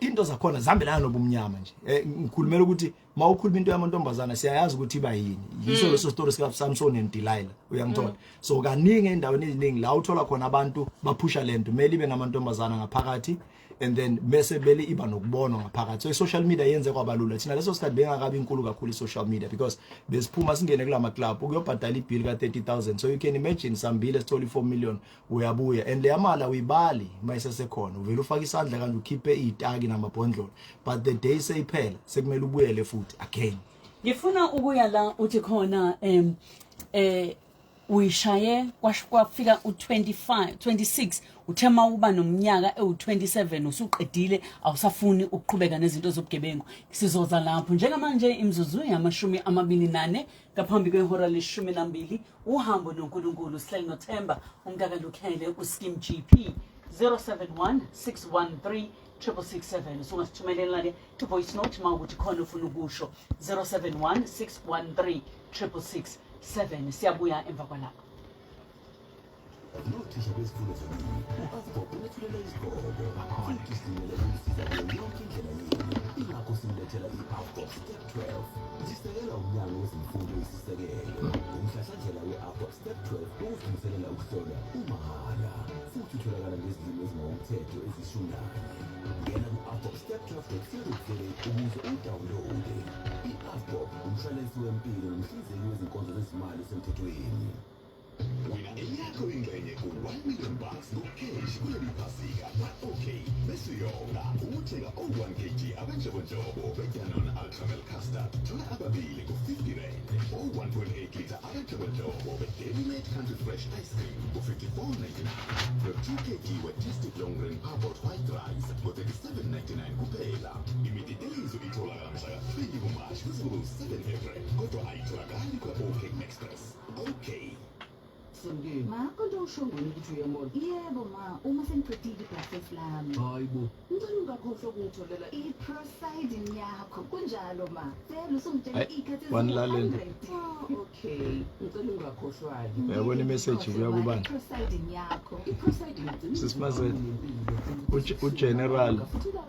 Speaker 2: into zakhona zihambelana nobumnyama nje. Ngikhulumela ukuthi mawukhuluma into yamantombazana, siyayazi ukuthi iba yini. Yiso leso story sika Samson and Delilah, uyangithola? So kaningi endaweni eziningi la uthola khona abantu baphusha lento, kumele ibe namantombazana ngaphakathi and then bese bele iba nokubonwa ngaphakathi. So i-social media yenze kwabalula. Thina leso sikhathi bengakabi inkulu kakhulu i-social media, because besiphuma singene kulama club ukuyobhadala ibill ka 30,000. So you can imagine, sambile sithola i4 million, uyabuya and leya mali awuyibali mayisesekhona, uvela ufaka isandla kanje ukhiphe izitaki namabhondlela, but the day seyiphela sekumele ubuyele futhi again.
Speaker 1: Ngifuna ukuya la uthi khona uyishaye kwafika u25 26, uthe mawuba nomnyaka ewu27 usuqedile, awusafuni ukuqhubeka nezinto zobugebengu. Sizoza lapho. Njengamanje imizuzu yama-24 ngaphambi kwehora le-12. Uhambo noNkulunkulu, sihleli noThemba umntakaLukhele, uSkim GP. 071 613 6667. Usungasithumelela-ke i-voice note uma ukuthi khona ufuna ukusho. 071 613 6667. Siyabuya emva kwalapho.
Speaker 3: Nothisha bezifundo zolimi, u-Avbob unethulela izigqoko futhi sizinikele ukunisiza kuyo yonke indlela yenu. Ingakho simlethela i-Avbob Step 12, sisekela umnyango wezemfundo eyisisekelo. Umhlahlandlela we-Avbob Step 12 wokulungiselela ukuhlolwa umahhala futhi utholakala ngezilimi ezingokomthetho ezishumi nane. Ngena ku-avbob step 12.co.za ukuze udownloade. I-Avbob, umshwalensi wempilo nomhlinzeki wezinkonzo zezimali osemthethweni. Wina eyakho ingxenye ku-1 million bucks ngocash kuleli Phasika kwa-OK, bese uyonga ukuthenga o-1 kg abenhlobonhlobo beDanone Ultramel Custard, thola ababili ku-50 rand, o-1.8 litre abenhlobonhlobo be-Dairy Made Country Fresh Ice Cream ku-54.99, no-2 kg we-Tastic Long Grain Parboiled White Rice ngo-37.99 kuphela. Imididelizo itholakala mhla ka-20 kuMashi kuze kube u-7 April, kodwa ayitholakali kwa-OK Express. Okay.
Speaker 4: Samkeni.
Speaker 5: Ma?
Speaker 4: Kanti awushongweni ukuthi uya e-mall?
Speaker 5: Yebo ma, uma sengiqedile ibreakfast lami.
Speaker 4: Hayi bo. Ngicela ungakhohlwa ukungitholela
Speaker 5: I-Procidin yakho. Kunjalo ma. Vele usungitshela
Speaker 2: Hayi,
Speaker 5: iy'khathi
Speaker 2: wanilalela.
Speaker 5: ezingu-100.
Speaker 4: Oh, okay. Ngicela ungakhohlwa-ke.
Speaker 2: Uyabona imessage ibuya kubani?
Speaker 5: I-Procidin yakho.
Speaker 4: I-Procidin igcina
Speaker 2: Sisimazele.
Speaker 4: nempilo.
Speaker 2: Ugeneral,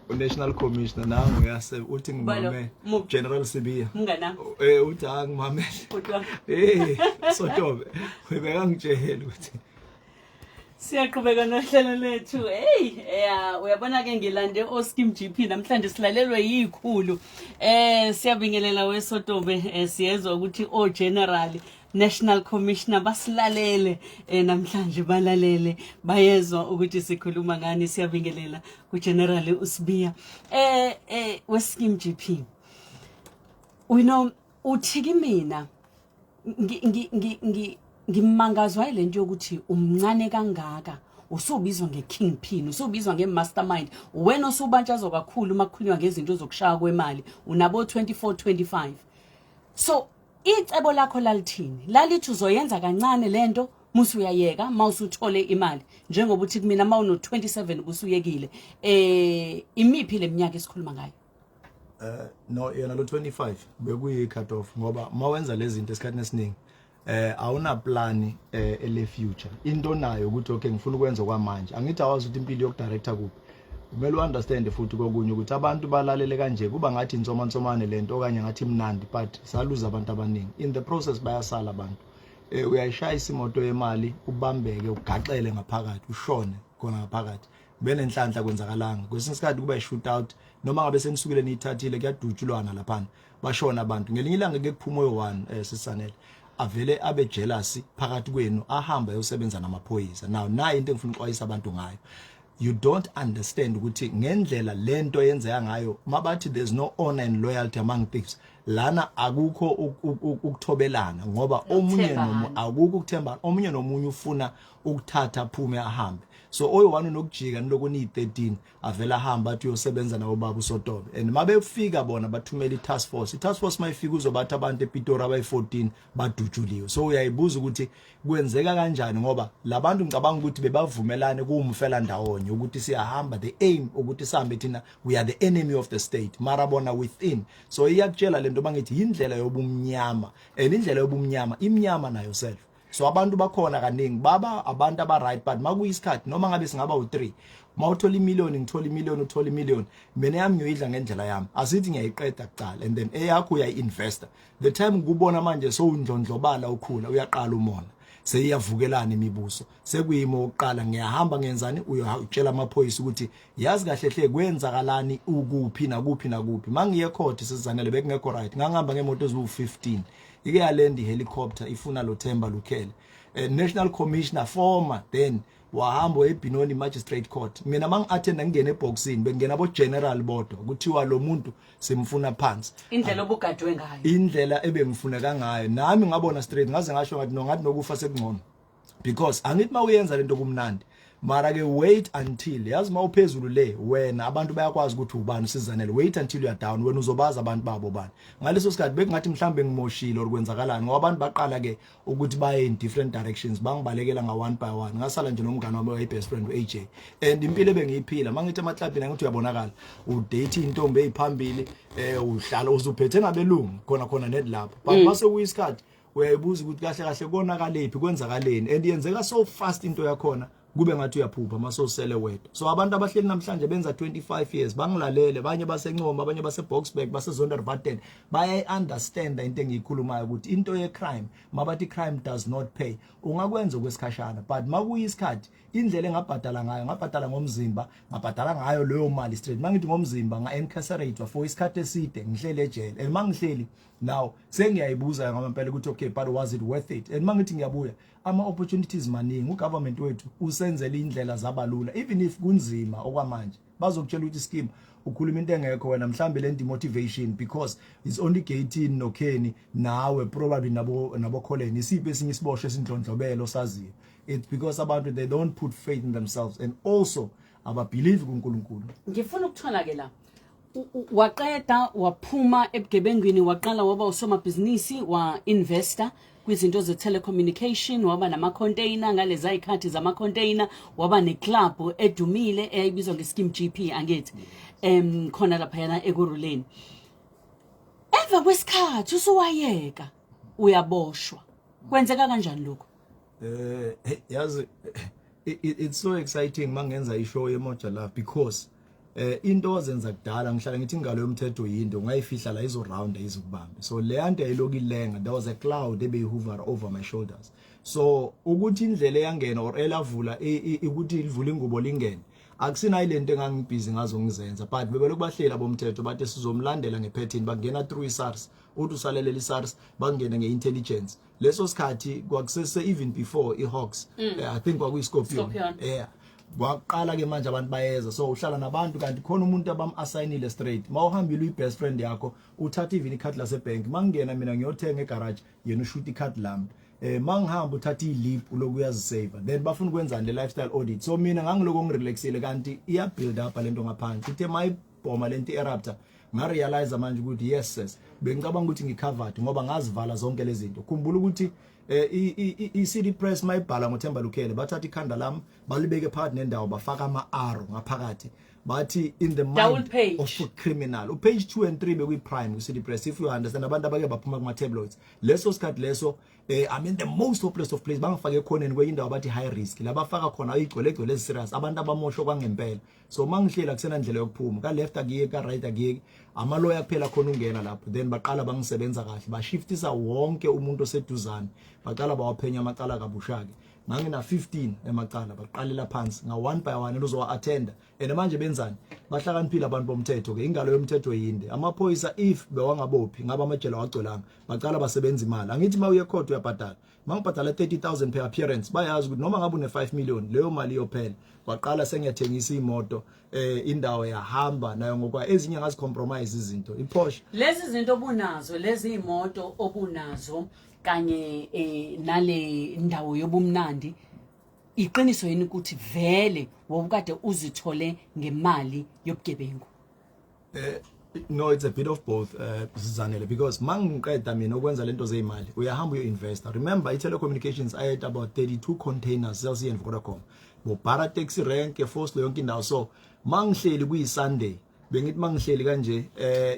Speaker 2: unational commissioner nangu uyase uthi ngimame. General Sibiya.
Speaker 1: Mnganami.
Speaker 2: Uthi angimamele.
Speaker 1: Kodwa
Speaker 2: Sotobe ubekangitshela ukuthi
Speaker 1: Siyaqhubeka nohlelo lethu. Hey, ya, uyabona ke, ngilande oSkim GP namhlanje, silalelwe yikhulu. Siyabingelela weSotobe, siyezwa ukuthi o General, National Commissioner basilalele namhlanje, balalele, bayezwa ukuthi sikhuluma ngani. Siyabingelela ku General uSibiya. WeSkim GP. We know uthi kimina ngimangazwa yilento yokuthi umncane kangaka usubizwa nge-kingpin, usubizwa nge-mastermind, wena osubatshazwa kakhulu uma kukhulunywa ngezinto zokushaya kwemali, unabo 24 25. So icebo lakho lalithini? Lalithi uzoyenza kancane lento musu uyayeka mawusuthole imali, njengoba uthi kumina mawuno 27 busuyekile. Imiphi leminyaka esikhuluma ngayo?
Speaker 2: No, yena lo 25 bekuyi cut off, ngoba mawenza lezi zinto esikhathini esiningi awuna plan ele future. Into nayo ukuthi, okay, ngifuna ukwenza kwamanje. Angithi awazi ukuthi impilo yokudirector kuphi. Kumele uunderstand futhi kokunye ukuthi abantu balalele kanje, kuba ngathi insoma nsomane lento okanye ngathi imnandi, but saluza abantu abaningi in the process, bayasala abantu. Uyayishayisa imoto yemali, ubambeke, ugaxele ngaphakathi, ushone khona ngaphakathi, benenhlanhla kwenzakalanga. Kwesinye isikhathi kuba i-shoot out, noma ngabe senisukile niyithathile, kuyadutshulwana laphana, bashona abantu. Ngelinye ilanga ke kuphuma oyi-one, sisanele avele abe jealous phakathi kwenu, ahamba ayosebenza namaphoyisa. Now nayi into engifuna ukuxwayisa abantu ngayo. You don't understand ukuthi ngendlela lento yenzeka ngayo. Mabathi there's no honor and loyalty among thieves, lana akukho ukuthobelana ngoba omunye nomunye, akukho ukuthembana. Omunye nomunye ufuna ukuthatha, aphume, ahambe. So oyi-one unokujika nilokhu niyi-13, avela ahamba, athi uyosebenza nabo baba uSotobe. And mabefika bona bathumela i-task force. I-task force mayifika uzobathi abantu ePitori abayi-14 badutshuliwe. So uyayibuza ukuthi kwenzeka kanjani, ngoba labantu ngicabanga ukuthi bebavumelane kuwumfela ndawonye ukuthi siyahamba, the aim ukuthi sihambe thina, we are the enemy of the state, mara bona within. So iyakutshela lento bangithi indlela yobumnyama, and indlela yobumnyama imnyama nayo self. So abantu bakhona kaningi baba abantu aba right, but makuyisikhathi noma ngabe singaba u3, mawuthola imillion, ngithola imillion, uthola imillion, mina yami ngiyoyidla ngendlela yami. Asithi ngiyayiqeda kuqala and then eyakho uyayi-investa. The time ngikubona manje sowundlondlobala, ukhula, uyaqala umona, seyiyavukelana imibuso, sekuyimo oqala ngiyahamba ngenzani, uyotshela amaphoyisa ukuthi yazi kahle hle kwenzakalani, ukuphi nakuphi nakuphi. Mangiye court, sizanele, bekungekho right. Ngangihamba ngemoto eziwu15, ike yalenda ihelicopter ifuna lo Themba Lukhele, national commissioner former. Then wahamba eBenoni Magistrate Court. Mina mangi-attenda, ngingena eboxini, bengena bo general bodwa, kuthiwa lo muntu simfuna phansi.
Speaker 1: Indlela obugadwe ngayo.
Speaker 2: Indlela ebengifuneka ngayo nami ngabona straight, ngaze ngasho ngathi no, ngathi nokufa sekungcono, because angithi mawuyenza lento kumnandi, mara ke wait until yazi mawuphezulu le wena, abantu bayakwazi ukuthi ubani usizanele. Wait until you are down, wena uzobaza abantu babo bani. Ngaleso sikhathi bekungathi mhlambe ngimoshile or kwenzakalani, ngoba abantu baqala ke ukuthi baye in different directions, bangibalekela nga one by one. Ngasala nje nomngane wami oyi best friend uAJ, and impilo ebengiyiphila, mangithi emaklabhini, angithi uyabonakala udate intombi eziphambili, uhlala uzuphethe nabelungu khona khona net lapho, but mase kuyisikhathi uyayibuza ukuthi kahle kahle konakaliphi, kwenzakaleni, and yenzeka so fast into yakhona, kube ngathi uyaphupha masosele wedwa. So abantu abahleli namhlanje benza 25 years bangilalele, abanye baseNcoma, abanye base Boksburg, base Zonderwater, bayayi-understanda into engiyikhulumayo ukuthi into ye-crime, mabathi crime does not pay. Ungakwenza okwesikhashana, but makuyisikhathi indlela engabhadala ngayo, ngabhadala ngomzimba, ngabhadala ngayo leyo mali straight. Mangithi ngomzimba, nga-incarcerate for isikhathi eside, ngihleli ejele, and mangihleli now sengiyayibuza ngamampela ukuthi okay, but was it worth it? And mangithi ngiyabuya, ama-opportunities maningi. Ugovernment wethu usenzela indlela zabalula, even if kunzima okwamanje. Bazokutshela ukuthi scheme ukhuluma into engekho wena, mhlambe le demotivation, because it's only Gayton noKenny nawe probably nabo Colin. Isiphi esinye isiboshwe esindlondlobelo saziyo? It's because abantu, they don't put faith in themselves and also ababelieve kuNkulunkulu.
Speaker 1: Ngifuna ukuthola ke la, waqeda waphuma ebugebengwini, waqala waba usomabhizinisi, wa-investa kwizinto ze-telecommunication, waba nama-container ngaleza y'khathi zama-container, waba neclub edumile eyayibizwa nge-Skeem GP, angithi, khona laphayana Ekurhuleni. Emva kwesikhathi usuwayeka, uyaboshwa. Kwenzeka kanjani lokho?
Speaker 2: Hey, yazi it's so exciting mangenza ishow yeMoja Love, because into ozenza kudala, ngihlala ngithi ingalo yomthetho yinto ungayifihla la, izo round, izokubamba. So le nto yayiloku ilenga, there was a cloud ebeyihover over my shoulders. So ukuthi indlela eyangena or elavula ukuthi livula ingubo lingene, akusina ilento engangibhizi ngazo ngizenza, but bebelokhu bahlela bomthetho, bathi sizomlandela ngepattern. Bangena through iSARS, uthi usalelela iSARS, bangene ngeintelligence. Leso sikhathi kwakusese even before iHawks, I think kwakuyi-Scorpion.
Speaker 1: Scorpion.
Speaker 2: Yeah, kwaqala ke manje abantu bayeza. So uhlala nabantu, kanti khona umuntu abam-assignile straight. Mawuhambile uyi-best friend yakho, uthatha even ikhadi lasebank. Mangingena mina ngiyothenga egarage, yena ushuta ikhadi lami. Mangihamba uthatha ilip, uloku uyazisave. Then bafuna ukwenzani? Le lifestyle audit. So mina ngangiloko ngirelaxile, kanti iya build up lento ngaphandle. Ithe mayibhoma lento, erupta, ngarealize manje ukuthi yes sis, bengicabanga ukuthi ngicovered ngoba ngazivala zonke lezi zinto. Khumbula ukuthi i-City Press mayibhala ngoThemba Lukhele, bathatha ikhanda lami balibeke phakathi nendawo, bafaka ama-arrow ngaphakathi, bathi in the
Speaker 1: Double
Speaker 2: mind
Speaker 1: page.
Speaker 2: of a criminal. Upage 2 and 3 bekuyi-prime ku-City Press, if you understand abantu abake baphuma kuma-tabloids leso sikhathi leso. I'm in the most hopeless of place. Bangifake ekhoneni kwenye indawo bathi high risk, la bafaka khona igcwele egcwele ezi-serious, abantu abamoshwa kwangempela. So mangihlela kusena ndlela yokuphuma, ka left akuyeki, ka right akuyeki, amaloya kuphela khona ungena lapho. Then baqala bangisebenza kahle, bashiftisa wonke umuntu oseduzane, baqala bawaphenya amacala kabusha-ke. Ngangina 15 emacala, baqalela phansi nga one by one, uzowa attenda. And manje benzani? Bahlakaniphile abantu bomthetho ke, ingalo yomthetho yinde. Amaphoyisa if bewangabophi ngabe amajele awagcwelanga. Baqala basebenza imali. Angithi mawuye court uyabhadala. Mangibhadala 30,000 per appearance, bayazi ukuthi noma ngabe une 5 million leyo mali iyophela. Kwaqala sengiyathengisa imoto, indawo yahamba nayo ngokwa ezinye ngazi compromise izinto. IPorsche.
Speaker 1: Lezi zinto obunazo, lezi imoto obunazo kanye nale ndawo yobumnandi, iqiniso yini ukuthi vele wawukade uzithole ngemali yobugebengu?
Speaker 2: No, it's a bit of both, Sizanele, because mangiqeda mina ukwenza lento zeyimali, uyahamba uyo-investa. Remember, i-telecommunications, I had about 32 containers, Cell C and Vodacom, bobhara taxi rank, eFoslo, yonke indawo. So mangihleli kuyi-Sunday, bengithi mangihleli kanje,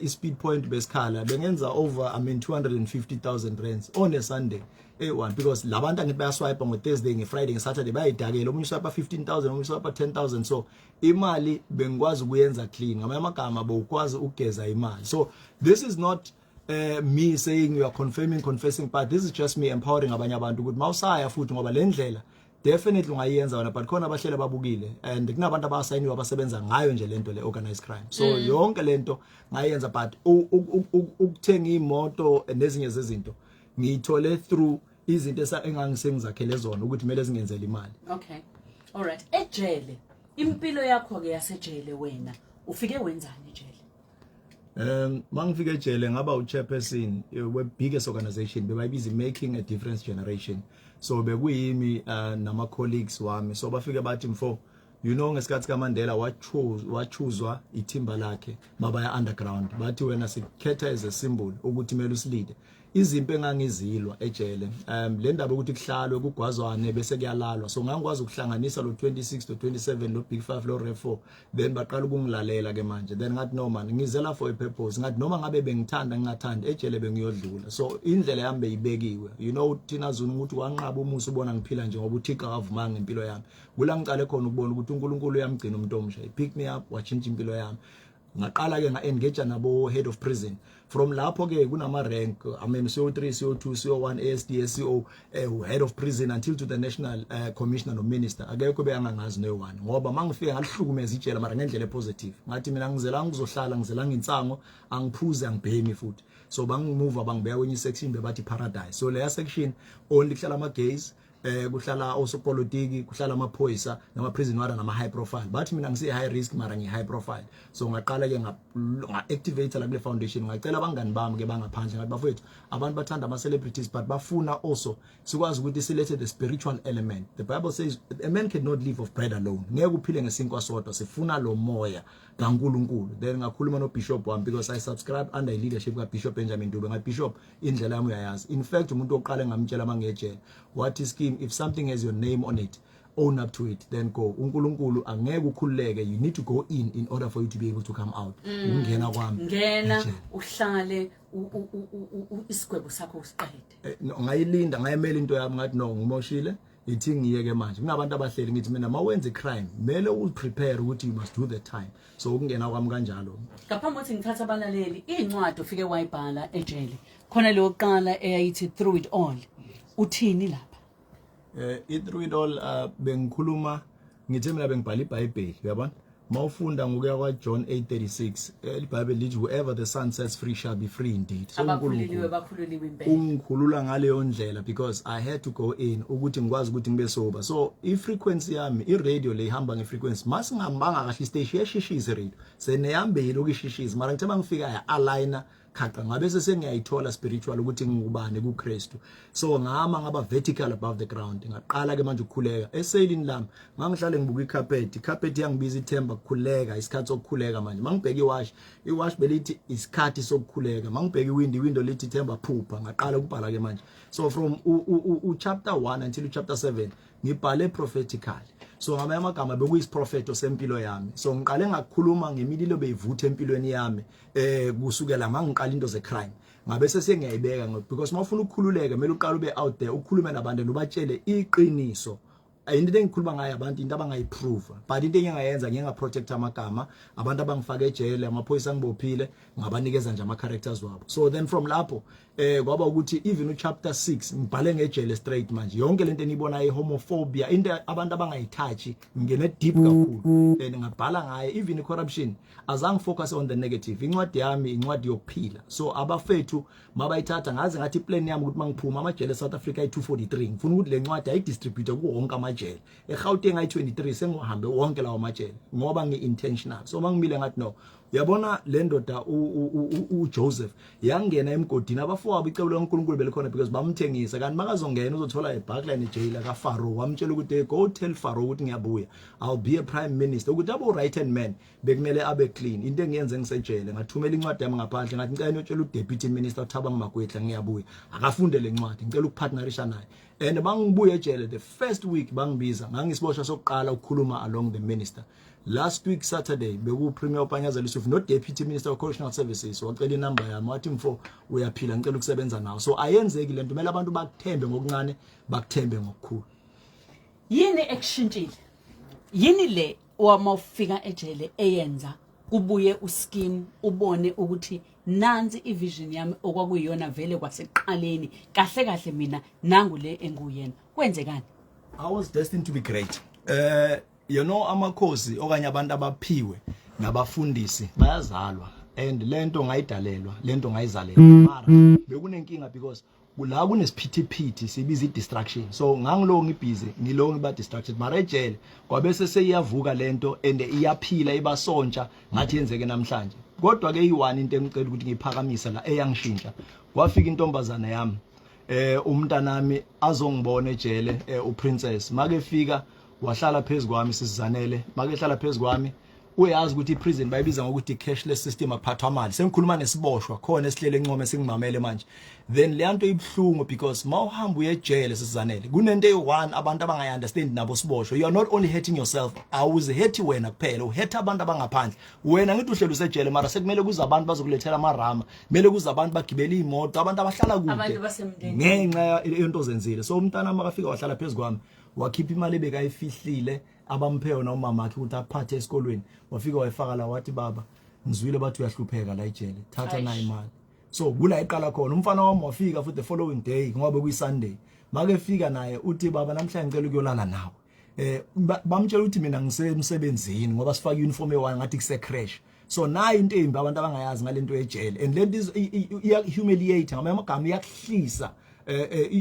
Speaker 2: i-speed point besikhala bengenza over, I mean, 250,000 rands on a Sunday eyi-one, because labantu angithi bayaswipe ngo-Thursday, nge-Friday, nge-Saturday, bayayidakela. Omunye uswipe 15,000, omunye uswipe 10,000. So imali bengikwazi ukuyenza clean. Ngamanye amagama, bowukwazi ukugeza imali. So this is not me saying you are confirming, confessing, but this is just me empowering abanye abantu ukuthi mawusaya futhi, ngoba le ndlela definitely ungayenza wena, but khona abahleli ababukile and kunabantu abasayiniwe abasebenza ngayo nje lento le organized crime. So yonke lento ngayenza, but ukuthenga imoto nezinye zezinto ngiyithole through izinto engangisengizakhele zona ukuthi kumele zingenzele imali.
Speaker 1: Okay, alright. Ejele, impilo yakho ke yasejele, wena ufike wenzani ejele?
Speaker 2: Mangifike ejele ngaba uchairperson we biggest organization bebayibiza Making a Difference Generation. So bekuyimi nama colleagues wami. So bafike bathi, "Mfo, you know ngesikhathi kaMandela wachoose wachuzwa ithimba lakhe mabaya underground, bathi wena sikhetha as a symbol ukuthi kumele usilide." Izimpi engangizilwa ejele, le ndaba ukuthi kuhlalwe kugwazwane bese kuyalalwa, so ngangikwazi ukuhlanganisa lo 26 lo 27 lo big 5 lo ref 4. Then baqala ukungilalela ke manje. Then ngathi, "No man, ngizela for a purpose." Ngathi noma ngabe bengithanda ngingathandi, ejele bengiyodlula. So indlela yami beyibekiwe. You know thina Zulu ukuthi wanqaba umusa ubona ngiphila nje ngoba uThixo akavumanga ngempilo yami. Kula ngicale khona ukubona ukuthi uNkulunkulu uyamgcina umuntu omusha. He picked me up, watshintsha impilo yami. Ngaqala ke nga-engage nabo head of prison. From lapho ke kunama rank, I mean, CO3, CO2, CO1, ASD, SCO, head of prison, until to the national commissioner no minister. Akekho beyangangazi no one, ngoba mangifika ngalihlukumeza ijele, mara ngendlela epositive. Ngathi mina ngizela ngizohlala, ngizela nginsango, angiphuze, angibhemi futhi. So bangimove, bangibeka kwenye section bebathi paradise. So leya section only kuhlala ama gays, kuhlala osopolitiki, kuhlala amaphoyisa nama prison warder nama high profile. Bathi mina ngisi high risk, mara ngi high profile. So ngaqala ke nga activate la kule foundation. Ngacela abangani bami ke bangaphandle, ngathi, "Bafowethu, abantu bathanda ama celebrities, but bafuna also sikwazi ukuthi silethe the spiritual element. The Bible says a man cannot live of bread alone. Ngeke uphile ngesinkwa sodwa. Sifuna lo moya kaNkuluNkulu." Then ngakhuluma no bishop wami, because I subscribe under leadership ka Bishop Benjamin Dube. Ngathi, "Bishop, indlela yami uyayazi." In fact, umuntu oqala ngamtshela mangejele wathi, "Scheme, if something has your name on it, own up to it, then go. UNkulunkulu angeke ukhululeke. You need to go in order for you to be able to come out." Ukungena kwami
Speaker 1: Ngena
Speaker 2: ejele.
Speaker 1: uhlale isigwebo sakho usiqede.
Speaker 2: No, ngayilinda, ngayimela into yami. Ngathi, "No, ngimoshile, ithi ngiyeke manje." Kunabantu abahleli. Ngithi mina mawenza icrime kumele uprepare ukuthi you must do the time. So ukungena kwami kanjalo.
Speaker 1: Ngaphambi kokuthi ngithathe abalaleli, iy'ncwadi ufike wayibhala ejele, khona leyo kuqala eyayithi Through It All. Uthini lapha?
Speaker 2: I Through It All, bengikhuluma ngithe mina bengibhala iBhayibheli, uyabona? Mawufunda ngokuya kwa John 8:36, iBhayibheli lithi, "Whoever the Son sets free shall be free indeed." So
Speaker 1: Abakhululiwe
Speaker 2: uNkulunkulu
Speaker 1: bakhululiwe impela.
Speaker 2: Ungikhulula ngaleyo ndlela, because I had to go in ukuthi ngikwazi ukuthi ngibe sober. So i frequency yami, i radio le ihamba nge frequency. Masingambanga kahle istation, iyashishisa i radio, seneyambile ukishishisa. Mara ngithe mangifika ya aligner khaqa, ngabe sesengiyayithola spiritual ukuthi ngingubani kuKristu. So ngama ngaba vertical above the ground. Ngaqala ke manje ukukhuleka eselini lami. Ngangihlale ngibuka icarpet, icarpet yangibiza, ithemba kukhuleka, isikhathi sokukhuleka manje. Mangibheka iwash, iwash belithi isikhathi sokukhuleka. Mangibheka iwindow, iwindow lithi ithemba phupha. Ngaqala ukubhala ke manje. So from u chapter 1 until u chapter 7 ngibhale prophetically. So ngamanye amagama bekuyisiprofeto sempilo yami. So ngiqale ngakukhuluma ngemililo beyivutha empilweni yami kusukela mangiqala into ze crime. Ngabe sesengiyayibeka because mawufuna ukukhululeka kumele uqale ube out there, ukhulume nabantu nobatshele iqiniso. Into engikhuluma ngayo, abantu into abangayiprove, but into engingayenza, ngiye ngaprotect amagama abantu abangifake ejele, amaphoyisa angibophile, ngabanikeza nje ama characters wabo. So then from lapho kwaba ukuthi even uchapter 6 ngibhale ngejele straight. Manje yonke lento enibona, ihomophobia, into abantu abangayithathi, ngene deep kakhulu and ngabhala ngaye, even corruption. Azange focus on the negative. Incwadi yami incwadi yokuphila, so abafethu mabayithatha, ngaze ngathi iplan yami ukuthi mangiphuma, amajele eSouth Africa ayi243, ngifuna ukuthi le ncwadi ayidistribute kuwo wonke amajele. eGauteng ayi23, sengihambe wonke lawo majele ngoba ngi-intentional. So mangimile ngathi no, uyabona le ndoda uJoseph yangena emgodini, abafowabo, icebo likaNkulunkulu belikhona because bamthengisa, kanti makazongena uzothola eBarclay nejail kaFaro. Wamtshela ukuthi, "Hey, go tell Pharaoh ukuthi ngiyabuya, I'll be a prime minister," ukuthi abo right hand man bekumele abe clean. Into engiyenze ngisejele, ngathumela incwadi yami ngaphandle, ngathi ngicela niyotshela uDeputy Minister uThabang Makwetla ngiyabuya, akafunde le ncwadi, ngicela ukupartnerisha naye. And bangibuye ejele, the first week bangibiza, ngangisiboshwa sokuqala ukukhuluma along the minister. Last week Saturday beku Premier uPanyaza Lesufi no Deputy Minister of Correctional Services, wacela inamba yami, wathi, "Mfo, uyaphila? Ngicela ukusebenza nawe." So ayenzeki lento, kumele abantu bakuthembe ngokuncane, bakuthembe ngokukhulu.
Speaker 1: Yini ekushintshile? Yini le wama ufika ejele eyenza kubuye uSkeem, ubone ukuthi nansi ivision yami okwakuyiyona vele kwasekuqaleni, kahle kahle mina nangu le enguyena, kwenzekani?
Speaker 2: I was destined to be great. Amakhosi okanye abantu abaphiwe nabafundisi bayazalwa, and lento ngayidalelwa, lento ngayizalelwa, mara bekunenkinga because la kunesiphithiphithi, sibiza i-distraction. So ngangilo ngibhizi, ngilo ngiba distracted, mara ejele kwabese seyiyavuka lento and iyaphila, ibasontsha ngathi yenzeke namhlanje. Kodwa ke iyi-one into engicela ukuthi ngiyiphakamise la eyangishintsha. Kwafika intombazana yami, umntanami, azongibona ejele, uPrincess. Make fika wahlala phezukwami, sisizanele. Make hlala phezukwami, uyazi ukuthi iprison bayibiza ngokuthi cashless system, aphathwa mali. Sengikhuluma nesiboshwa khona esihlele encome singimamele manje. Then le nto ibhlungu because mawuhamba uye ejele, sisizanele, kunento eyi-one abantu abangayi-understand nabo siboshwa: you are not only hurting yourself, awuzi-hurt wena kuphela, uhurta abantu abangaphandle. Wena ngithi uhleli usejele, mara sekumele kuze abantu bazokulethela amarama, kumele kuze abantu bagibele iy'moto, abantu abahlala kude
Speaker 1: Abantu basemndenini.
Speaker 2: Ngenxa yento ozenzile. So umntana makafika wahlala phezu kwami, wakhipha imali ebekayifihlile abamphe yona umama wakhe ukuthi aphathe esikolweni, wafika wayifaka la, wathi, "Baba, ngizwile bathi uyahlupheka la ejele, thatha
Speaker 1: Eish.
Speaker 2: nayo imali." So kula iqala khona. Umfana wami wafika futhi the following day, ngoba kuyi-Sunday. Make fika naye uthi, "Baba, namhlanje ngicela ukuyolala nawe." Bamtshela ukuthi mina ngisemsebenzini ngoba sifaka uniform eyi-one, ngathi kuse creche. So nayo into embi abantu abangayazi ngalento ejele, and lento iya humiliate, ngamanye amagama iyakuhlisa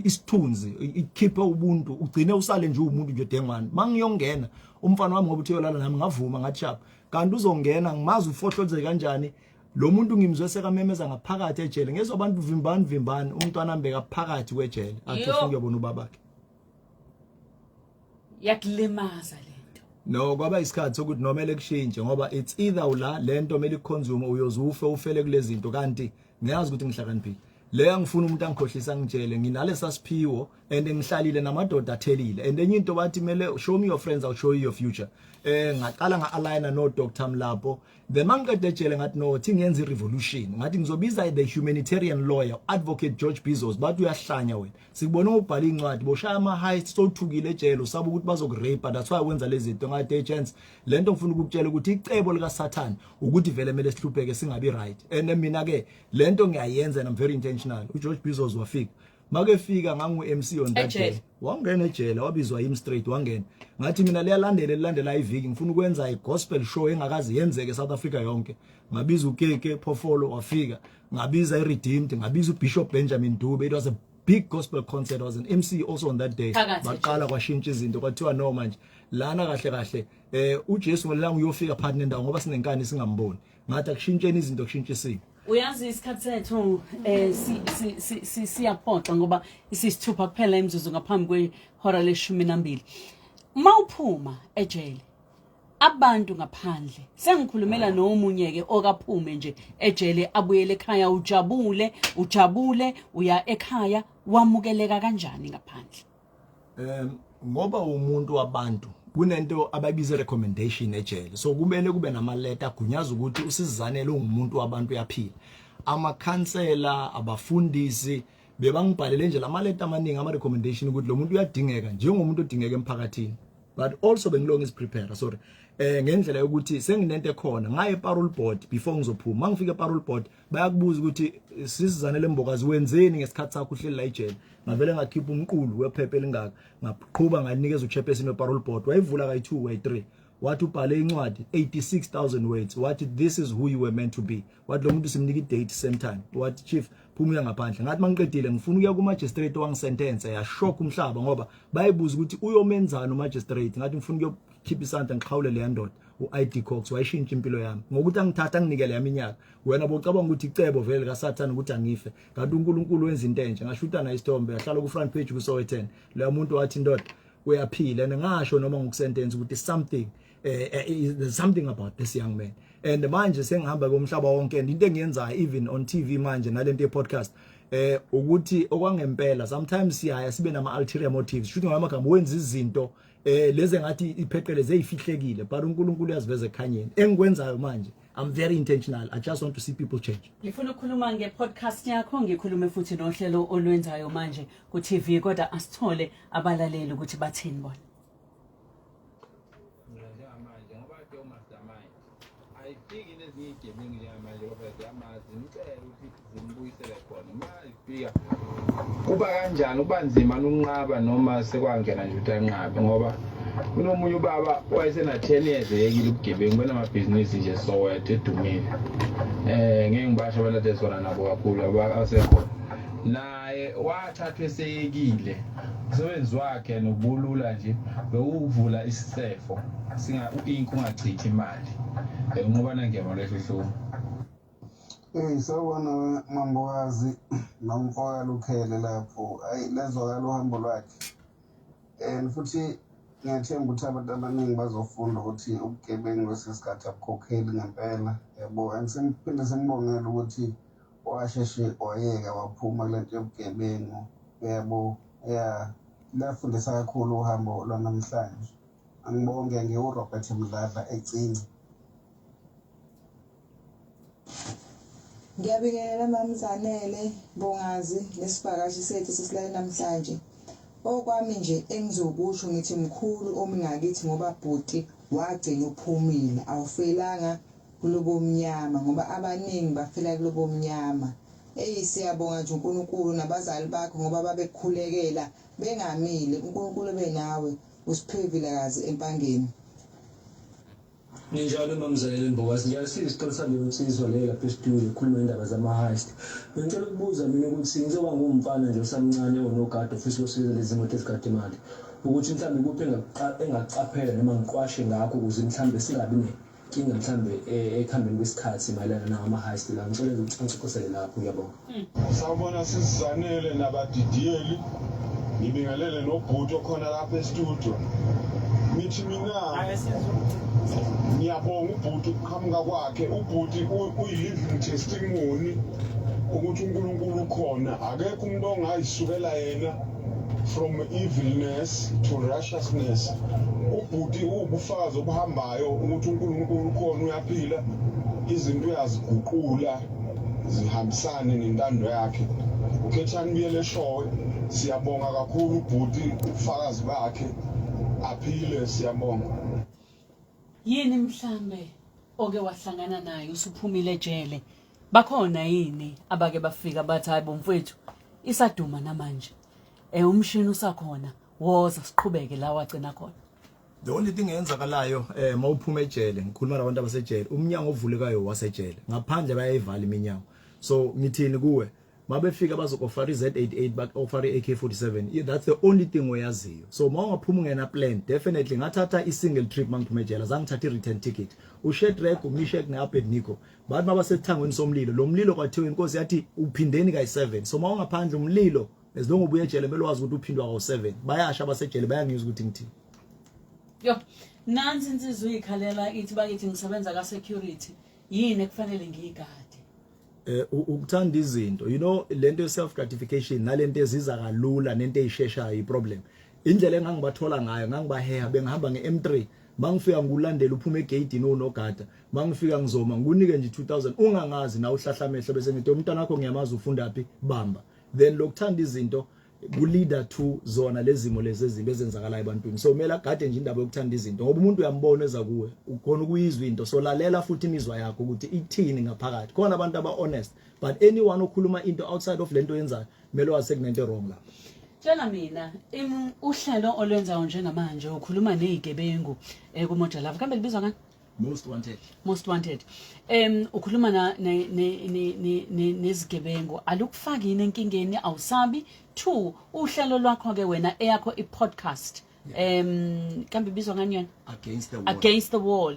Speaker 2: isithunzi, ikhiphe ubuntu, ugcine usale nje umuntu nje dengwane. Mangiyongena umfana wami ngoba uthi uyolala nami, ngavuma, ngathi sharp. Kanti uzongena, ngimazi ufohloze kanjani lo muntu, ngimzwe sekamemeza ngaphakathi ejele, ngezwe abantu, "Vimbani, vimbani!" Umntwana ambeka phakathi kwejele, athi
Speaker 1: Yo.
Speaker 2: ufuna ukuyobona ubabakhe.
Speaker 1: Yakulimaza lento?
Speaker 2: No, kwaba isikhathi sokuthi nomele kushintshe, ngoba it's either ula lento kumele iconsume, uyoze ufe, ufele kulezi zinto. Kanti ngiyazi ukuthi ngihlakaniphile, le angifuna umuntu angikhohlisa, ngitshele nginalesa siphiwo and ngihlalile namadoda athelile. And enye into bathi mele, "Show me your friends, I'll show you your future." Ngaqala nga-aligna no Dr Mlapo. Then mangiqede ejele ngathi no, thi ngiyenza i-revolution, ngathi ngizobiza the humanitarian lawyer, Advocate George Bizos. Bathi, "Uyahlanya wena, sikubona ubhala incwadi, boshaya ama-heist, sowuthukile ejele, usaba ukuthi bazokurapa, that's why wenza lezi zinto." Ngathi, "Hey gents, lento ngifuna ukukutshela ukuthi icebo likaSathane ukuthi vele kumele sihlupheke, singabi right, and mina ke lento ngiyayenza and I'm very intentional." uGeorge Bizos wafika. Make fika, ngangu-MC on that
Speaker 1: Ejele.
Speaker 2: day. Wangena ejele, wabizwa yimi straight, wangena. Ngathi mina liyalandela, elilandela iviki, ngifuna ukwenza i-gospel show engakazi yenzeke eSouth Africa yonke. Ngabiza uKeke Phofolo, wafika, ngabiza i-Redeemed, ngabiza uBishop Benjamin Dube. It was a big gospel concert. I was an MC also on that day.
Speaker 1: Phakathi.
Speaker 2: Baqala kwashintsha izinto, kwathiwa no, manje lana kahle kahle uJesu ngelanga uyofika phakathi nendawo ngoba sinenkani singamboni. Ngathi akushintsheni izinto, kushintsha.
Speaker 1: Uyazi isikhathi sethu siyaphoxa ngoba isisithupha kuphela imizuzu ngaphambi kwehora leshumi nambili. Mawuphuma ejele, abantu ngaphandle, sengikhulumela nomunye ke okaphume nje ejele abuyele ekhaya, ujabule, ujabule, uya ekhaya, wamukeleka kanjani ngaphandle?
Speaker 2: Ngoba umuntu wabantu, kunento abayibiza recommendation ejele, so kumele kube namaleta agunyaza ukuthi usizanele ungumuntu wabantu, uyaphila, amakhansela, abafundisi. Bebangibhalele nje lamaleta amaningi, ama recommendation ukuthi lo muntu uyadingeka njengomuntu odingeka emphakathini, but also bengilonge prepare, sorry, ngendlela yokuthi senginento ekhona ngaye parole board before ngizophuma. Mangifika parole board, bayakubuza ukuthi, "Sisizanele Mbokazi, wenzeni ngesikhathi sakho uhleli la ejele?" Ngavele ngakhipha umqulu wephepha elingaka, ngaqhuba, nganikeza uchairperson we-parole board. Wayivula kayi-2, wayi-3, wathi ubhale incwadi 86,000 words. Wathi, "This is who you were meant to be." Wathi lo muntu simnika i-date same time. Wathi, "Chief, phuma uya ngaphandle." Ngathi mangiqedile, ngifuna ukuya ku-magistrate owangisentence. Yashock umhlaba ngoba bayibuza ukuthi uyomenzani umagistrate. Ngathi ngifuna ukuyokhipha isandla, ngixhawule leya ndoda, u-ID Cox. Wayishintsha impilo yami ngokuthi angithatha anginikele yami iminyaka. Wena bocabanga ukuthi icebo vele kaSathane ukuthi angife, kanti uNkulunkulu wenza into entsha. Ngashuta na isithombe, yahlala ku-front page ku-Sowetan. Leyo muntu wathi, "Ndoda, uyaphila." And ngasho noma ngokusentence ukuthi something there's something about this young man. And manje sengihamba komhlaba wonke, and into engiyenzayo even on TV manje nalento ye-podcast, ukuthi okwangempela sometimes siyaya sibe nama ulterior motives, shuthi ngamagama wenza izinto lezi engathi ipheqele zeyifihlekile, but uNkulunkulu uyaziveza ekhanyeni. Engikwenzayo manje, I'm very intentional. I just want to see people change.
Speaker 1: Ngifuna ukukhuluma nge-podcast yakho, ngikhulume futhi nohlelo olwenzayo manje ku-TV, kodwa asithole abalaleli ukuthi bathini bona.
Speaker 6: Mina njengamanje ngoba ke umastermind ayifiki nezinye iy'gebengu njengamanje ngoba ziyamazi, zimcele ukuthi zimbuyisele khona. Uma zifika kuba kanjani? Kuba nzima ukunqaba noma sekwangena nje ukuthi anqabe? Ngoba kunomunye ubaba wayesena-10 years eyekile ubugebengu, benamabhizinisi nje Soweto edumile. Ngeke ngibasho abantu esona nabo kakhulu abasekhona naye. Wathathwa eseyekile. Umsebenzi wakhe nobulula nje bewuvula isisefo singa u-ink ungachithi imali. Unqobana ngema lwehluhlumo.
Speaker 7: Hey, sawubona Mambokazi nomfoka Lukhele lapho. Ayi, lezwakala uhambo lwakhe. And futhi ngiyathemba ukuthi abantu abaningi bazofunda ukuthi ubugebengu kwesikhathi abukhokheli ngempela. Yabo, and simphinde simbongele ukuthi washeshe wayeka, waphuma kule nto yobugebengu. Yabo, yeah, liyafundisa kakhulu uhambo lwanamhlanje. Angibonge, ngiwu-Robert Mdladla eCinci.
Speaker 8: Ngiyabingelela Mamzanele Mbongazi nesivakashi sethu sesilale namhlanje. Okwami nje engizokusho, ngithi mkhulu omingakithi ngoba bhuti wagcina uphumile, awufelanga kulobo mnyama, ngoba abaningi bafela kulobo mnyama. Eyi, siyabonga nje uNkulunkulu nabazali bakho ngoba babekukhulekela bengamile. uNkulunkulu ebenawe, usiphiwe Vilakazi eMpangeni.
Speaker 9: Ninjalo Mamzanele Mbokazi, ngiyasiza isicelo saleyo nsizwa leyo lapha estudio ekhuluma indaba zama-heist. Bengicela ukubuza mina ukuthi ngizoba ngumfana nje osamncane onogada ofisa ukusebenza lezi moto ezigada imali, ukuthi mhlawumbe kuphi engakuqaphela noma ngiqwashe ngakho ukuze mhlawumbe singabi nenkinga mhlawumbe ekuhambeni kwesikhathi mayelana nawo ama-heist la. Ngicela nje ukuthi angixoxisele lapho, ngiyabonga.
Speaker 10: Sawubona sisizanele nabadidiyeli, ngibingelele nobhuti okhona lapha e-studio. Ngithi mina ngiyabonga ubhuti ukuqhamuka kwakhe. Ubhuti uyi-living testimony ukuthi uNkulunkulu ukhona. Akekho umuntu ongayisukela yena from evilness to righteousness. Ubhuti uwubufakazi obuhambayo ukuthi uNkulunkulu ukhona, uyaphila, izinto uyaziguqula zihambisane nentando yakhe. Ukhethani Biyele Showe, siyabonga kakhulu ubhuti ubufakazi bakhe, aphile, siyabonga.
Speaker 1: Yini mhlambe oke wahlangana nayo usuphumile ejele? Bakhona yini abake bafika bathi, "Hayi bomfowethu, isaduma namanje, umshini usakhona, woza siqhubeke la wagcina khona"?
Speaker 2: The only thing eyenzakalayo mawuphuma ejele, ngikhuluma nabantu abasejele, umnyango ovulekayo wasejele, ngaphandle bayayivala iminyango. So ngithini kuwe, mabefika bazoku-offer i-Z88, baku-offer i-AK47. Yeah, that's the only thing oyaziyo. So mawungaphuma ungena plan, definitely ngathatha i-single trip mangiphume ejele, zange ngithatha i-return ticket. uShadrach, uMeshach ne-Abednego bathi mabasethangweni somlilo, lo mlilo kwathiwa inkosi yathi uphindeni kayi-7. So mawungaphandle umlilo, as long ubuye ejele, kumele wazi ukuthi uphindwa kawu-7. Bayasha abasejele, bayangizwa ukuthi ngithini.
Speaker 1: Yo, nansi insizwa uyikhalela, ithi, "Bakithi, ngisebenza ka security, yini ekufanele ngiyigade?"
Speaker 2: Ukuthanda izinto, lento ye self gratification nalento eziza kalula nento eyisheshayo, iproblem. Indlela engangibathola ngayo, ngangibaheha, bengihamba nge-M3, mangifika ngulandela uphuma egate unogada, mangifika ngizoma ngikunike nje 2000 ungangazi nawe, uhlahla amehlo, bese ngithi, "Umntwana wakho ngiyamazi, ufunda phi, bamba." Then lokuthanda izinto ku-lead-a to zona lezimo lezi ezimbi ezenzakalayo ebantwini. So kumele agade nje indaba yokuthanda izinto, ngoba umuntu uyambona eza kuwe, ukhona ukuyizwa into. So lalela futhi imizwa yakho ukuthi ithini ngaphakathi. Khona abantu aba honest, but anyone okhuluma into outside of lento yenzayo, kumele wazi sekunento wrong lapho.
Speaker 1: Tshela mina, uhlelo olwenzayo njengamanje, ukhuluma nezigebengu kuMoja Love, kambe libizwa ngani?
Speaker 2: Most Wanted.
Speaker 1: Most Wanted. Ukhuluma na ne, ne, ne, ne, nezigebengu, alukufaki yini enkingeni? Awusabi? Two, uhlelo lwakho ke wena, eyakho i-podcast, kambe ibizwa ngani yona?
Speaker 2: Against the Wall.
Speaker 1: Against the Wall.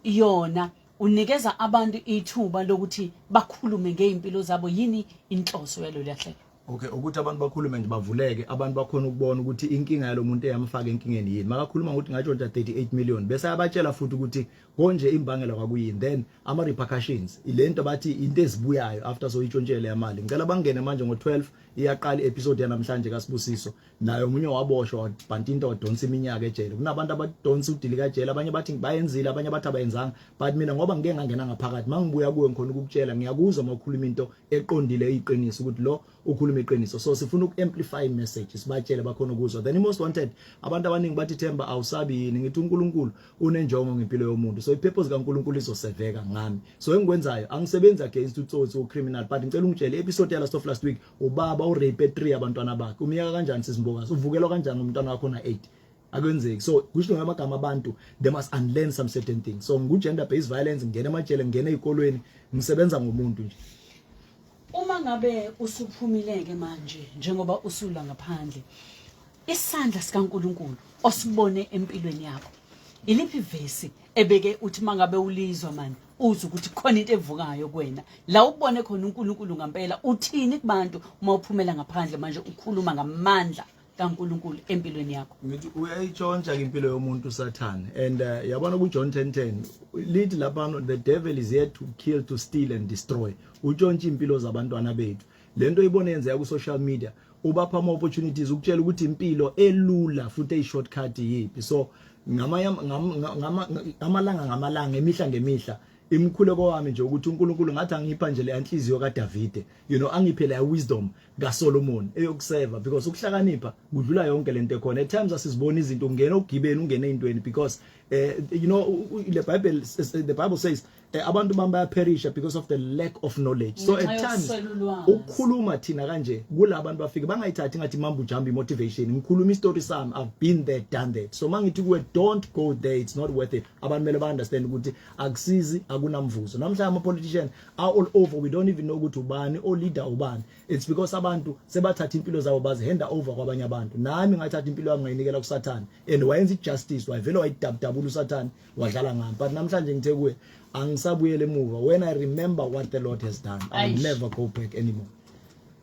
Speaker 1: Yona unikeza abantu ithuba lokuthi bakhulume ngeimpilo zabo. Yini inhloso yalolu hlelo?
Speaker 2: Okay, ukuthi abantu bakhulume nje, bavuleke, abantu bakhona ukubona ukuthi inkinga yalomuntu eyamfaka enkingeni yini. Makakhuluma ngokuthi ngatshontsha 38 million, bese abatshela futhi ukuthi konje imbangela kwakuyini, then ama repercussions, ilento bathi into ezibuyayo after so itshontshele yamali. Ngicela bangene manje ngo12, iyaqala i-episode yanamhlanje kaSibusiso. Naye omunye waboshwa, wabhanta into, wadonsa iminyaka ejele. Kunabantu abadonsa udilika ejele, abanye bathi bayenzile, abanye bathi abayenzanga, but mina ngoba ngike ngangena ngaphakathi, mangibuya kuwe ngikhona ukukutshela, ngiyakuzwa mawukhuluma into eqondile, iqiniso, ukuthi lo ukhuluma iqiniso. So sifuna uku-amplify message, sibatshele bakhona ukuzwa. Then i-Most Wanted, abantu abaningi bathi, "Themba, awusabi yini?" Ngithi uNkulunkulu unenjongo ngempilo yomuntu, so i-purpose kaNkulunkulu izoseveka ngami. So engikwenzayo, angisebenzi against utsotsi, u-criminal, but ngicela ungitshele, episode ya last of last week, ubaba u-rape 3 abantwana bakhe, umyeka kanjani sisimbokazi? Uvukelwa kanjani ngumntwana wakho na 8? Akwenzeki. So kusho ngamagama, abantu they must unlearn some certain things. So ngu gender based violence, ngena emajele, ngena ezikolweni, ngisebenza ngomuntu nje.
Speaker 1: Uma ngabe usuphumileke manje, njengoba usula ngaphandle, isandla sikaNkuluNkulu osibone empilweni yakho, iliphi ivesi ebeke uthi mangabe ulizwa mani uzwe ukuthi khona into evukayo kuwena, la ubone khona uNkulunkulu ngempela? Uthini kubantu uma uphumela ngaphandle manje, ukhuluma ngamandla kaNkulunkulu empilweni yakho?
Speaker 2: Ngithi uyayitshontsha ke impilo yomuntu uSathane, and yabona ku John 10:10 lithi lapha, "The devil is here to kill, to steal and destroy." Utshontsha impilo zabantwana bethu. Lento ibone yenzeka ku social media, ubapha ama opportunities ukutshela ukuthi impilo elula futhi eyi shortcut yipi. So ngama ngamalanga ngamalanga, emihla ngemihla, imkhuleko wami nje ukuthi uNkulunkulu ngathi angipha nje le inhliziyo kaDavide, angiphe le wisdom kaSolomon eyokuseva, because ukuhlakanipha kudlula yonke lento ekhona. At times asizibona izinto, ungena ugibeni, ungena ezintweni, because the Bible says abantu bami bayaperisha because of the lack of knowledge. So at
Speaker 1: Ngenxa
Speaker 2: times
Speaker 1: yokuswela ulwazi.
Speaker 2: Ukukhuluma thina kanje kulabantu bafike bangayithathi ngathi mumbo jumbo motivation. Ngikhuluma istory sami, I've been there, done that. So mangithi kuwe, "Don't go there, it's not worth it," abantu kumele ba understand ukuthi akusizi, akunamvuzo. Namhlanje ama politician are all over, we don't even know ukuthi ubani o leader ubani. It's because abantu sebathatha impilo zabo bazihanda over kwabanye abantu. Nami ngathatha impilo yami ngayinikela kuSathane, and wayenza ijustice, wayevele wayidabudabula uSathane, wadlala ngami. But namhlanje ngithe kuwe, angisabuyele emuva. When I remember what the Lord has done, I'll
Speaker 1: Aish.
Speaker 2: never go back anymore.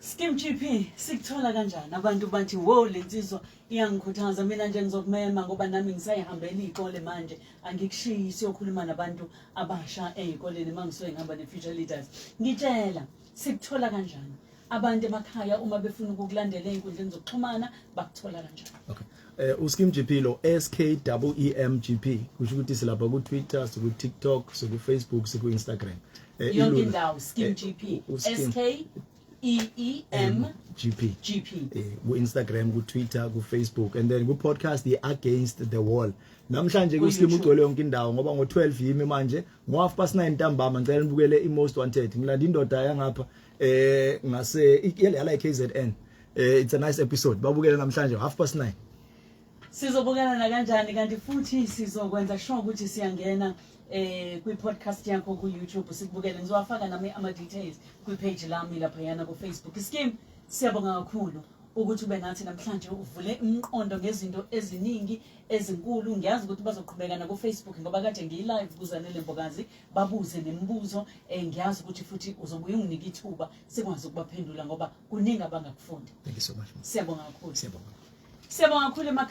Speaker 1: Skeem GP, sikuthola kanjani? Abantu bathi, "Wo, lensizwa iyangikhuthaza mina nje, ngizokumema ngoba nami ngisayihambela izikole manje, angikushiyi, siyokhuluma nabantu abasha ezikoleni mangisuke ngihamba ne-Future Leaders." Ngitshela, sikuthola kanjani? Abantu emakhaya uma befuna ukukulandela ey'nkundleni zokuxhumana, bakuthola kanjani?
Speaker 2: Okay. USkeem GP lo, S K E E M G P, kusho ukuthi silapha ku Twitter, siku TikTok, siku Facebook, siku Instagram.
Speaker 1: Yonke
Speaker 2: Ilula.
Speaker 1: indawo, Skeem GP.
Speaker 2: uSkeem
Speaker 1: S K E E M
Speaker 2: GP.
Speaker 1: GP.
Speaker 2: Ku Instagram, ku Twitter, ku Facebook, and then ku podcast, the Against the Wall. Namhlanje ku Skeem
Speaker 1: Ku-YouTube.
Speaker 2: ugcwele yonke indawo, ngoba ngo12 yimi manje, ngo9:30 ntambama ngicela nibukele i Most Wanted. Ngilanda indoda yangapha ngase yala KZN. It's a nice episode. Babukele namhlanje 9:30.
Speaker 1: Sizobukana na kanjani kanti futhi sizokwenza sure ukuthi siyangena kwi podcast yakho ku YouTube sikubukele. Ngizowafaka nami ama details kwi page lami lapha yana ku Facebook. Skeem, siyabonga kakhulu ukuthi ube nathi namhlanje, uvule umqondo ngezinto eziningi ezinkulu. Ngiyazi ukuthi bazoqhubeka na ku Facebook, ngoba kade ngiyi live kuZanele Mbokazi, babuze nemibuzo. Ngiyazi ukuthi futhi uzobuye unginike ithuba sikwazi ukubaphendula, ngoba kuningi abangakufunda.
Speaker 2: Thank you so much.
Speaker 1: Siyabonga kakhulu.
Speaker 2: Siyabonga.
Speaker 1: Siyabonga kakhulu emakhaya.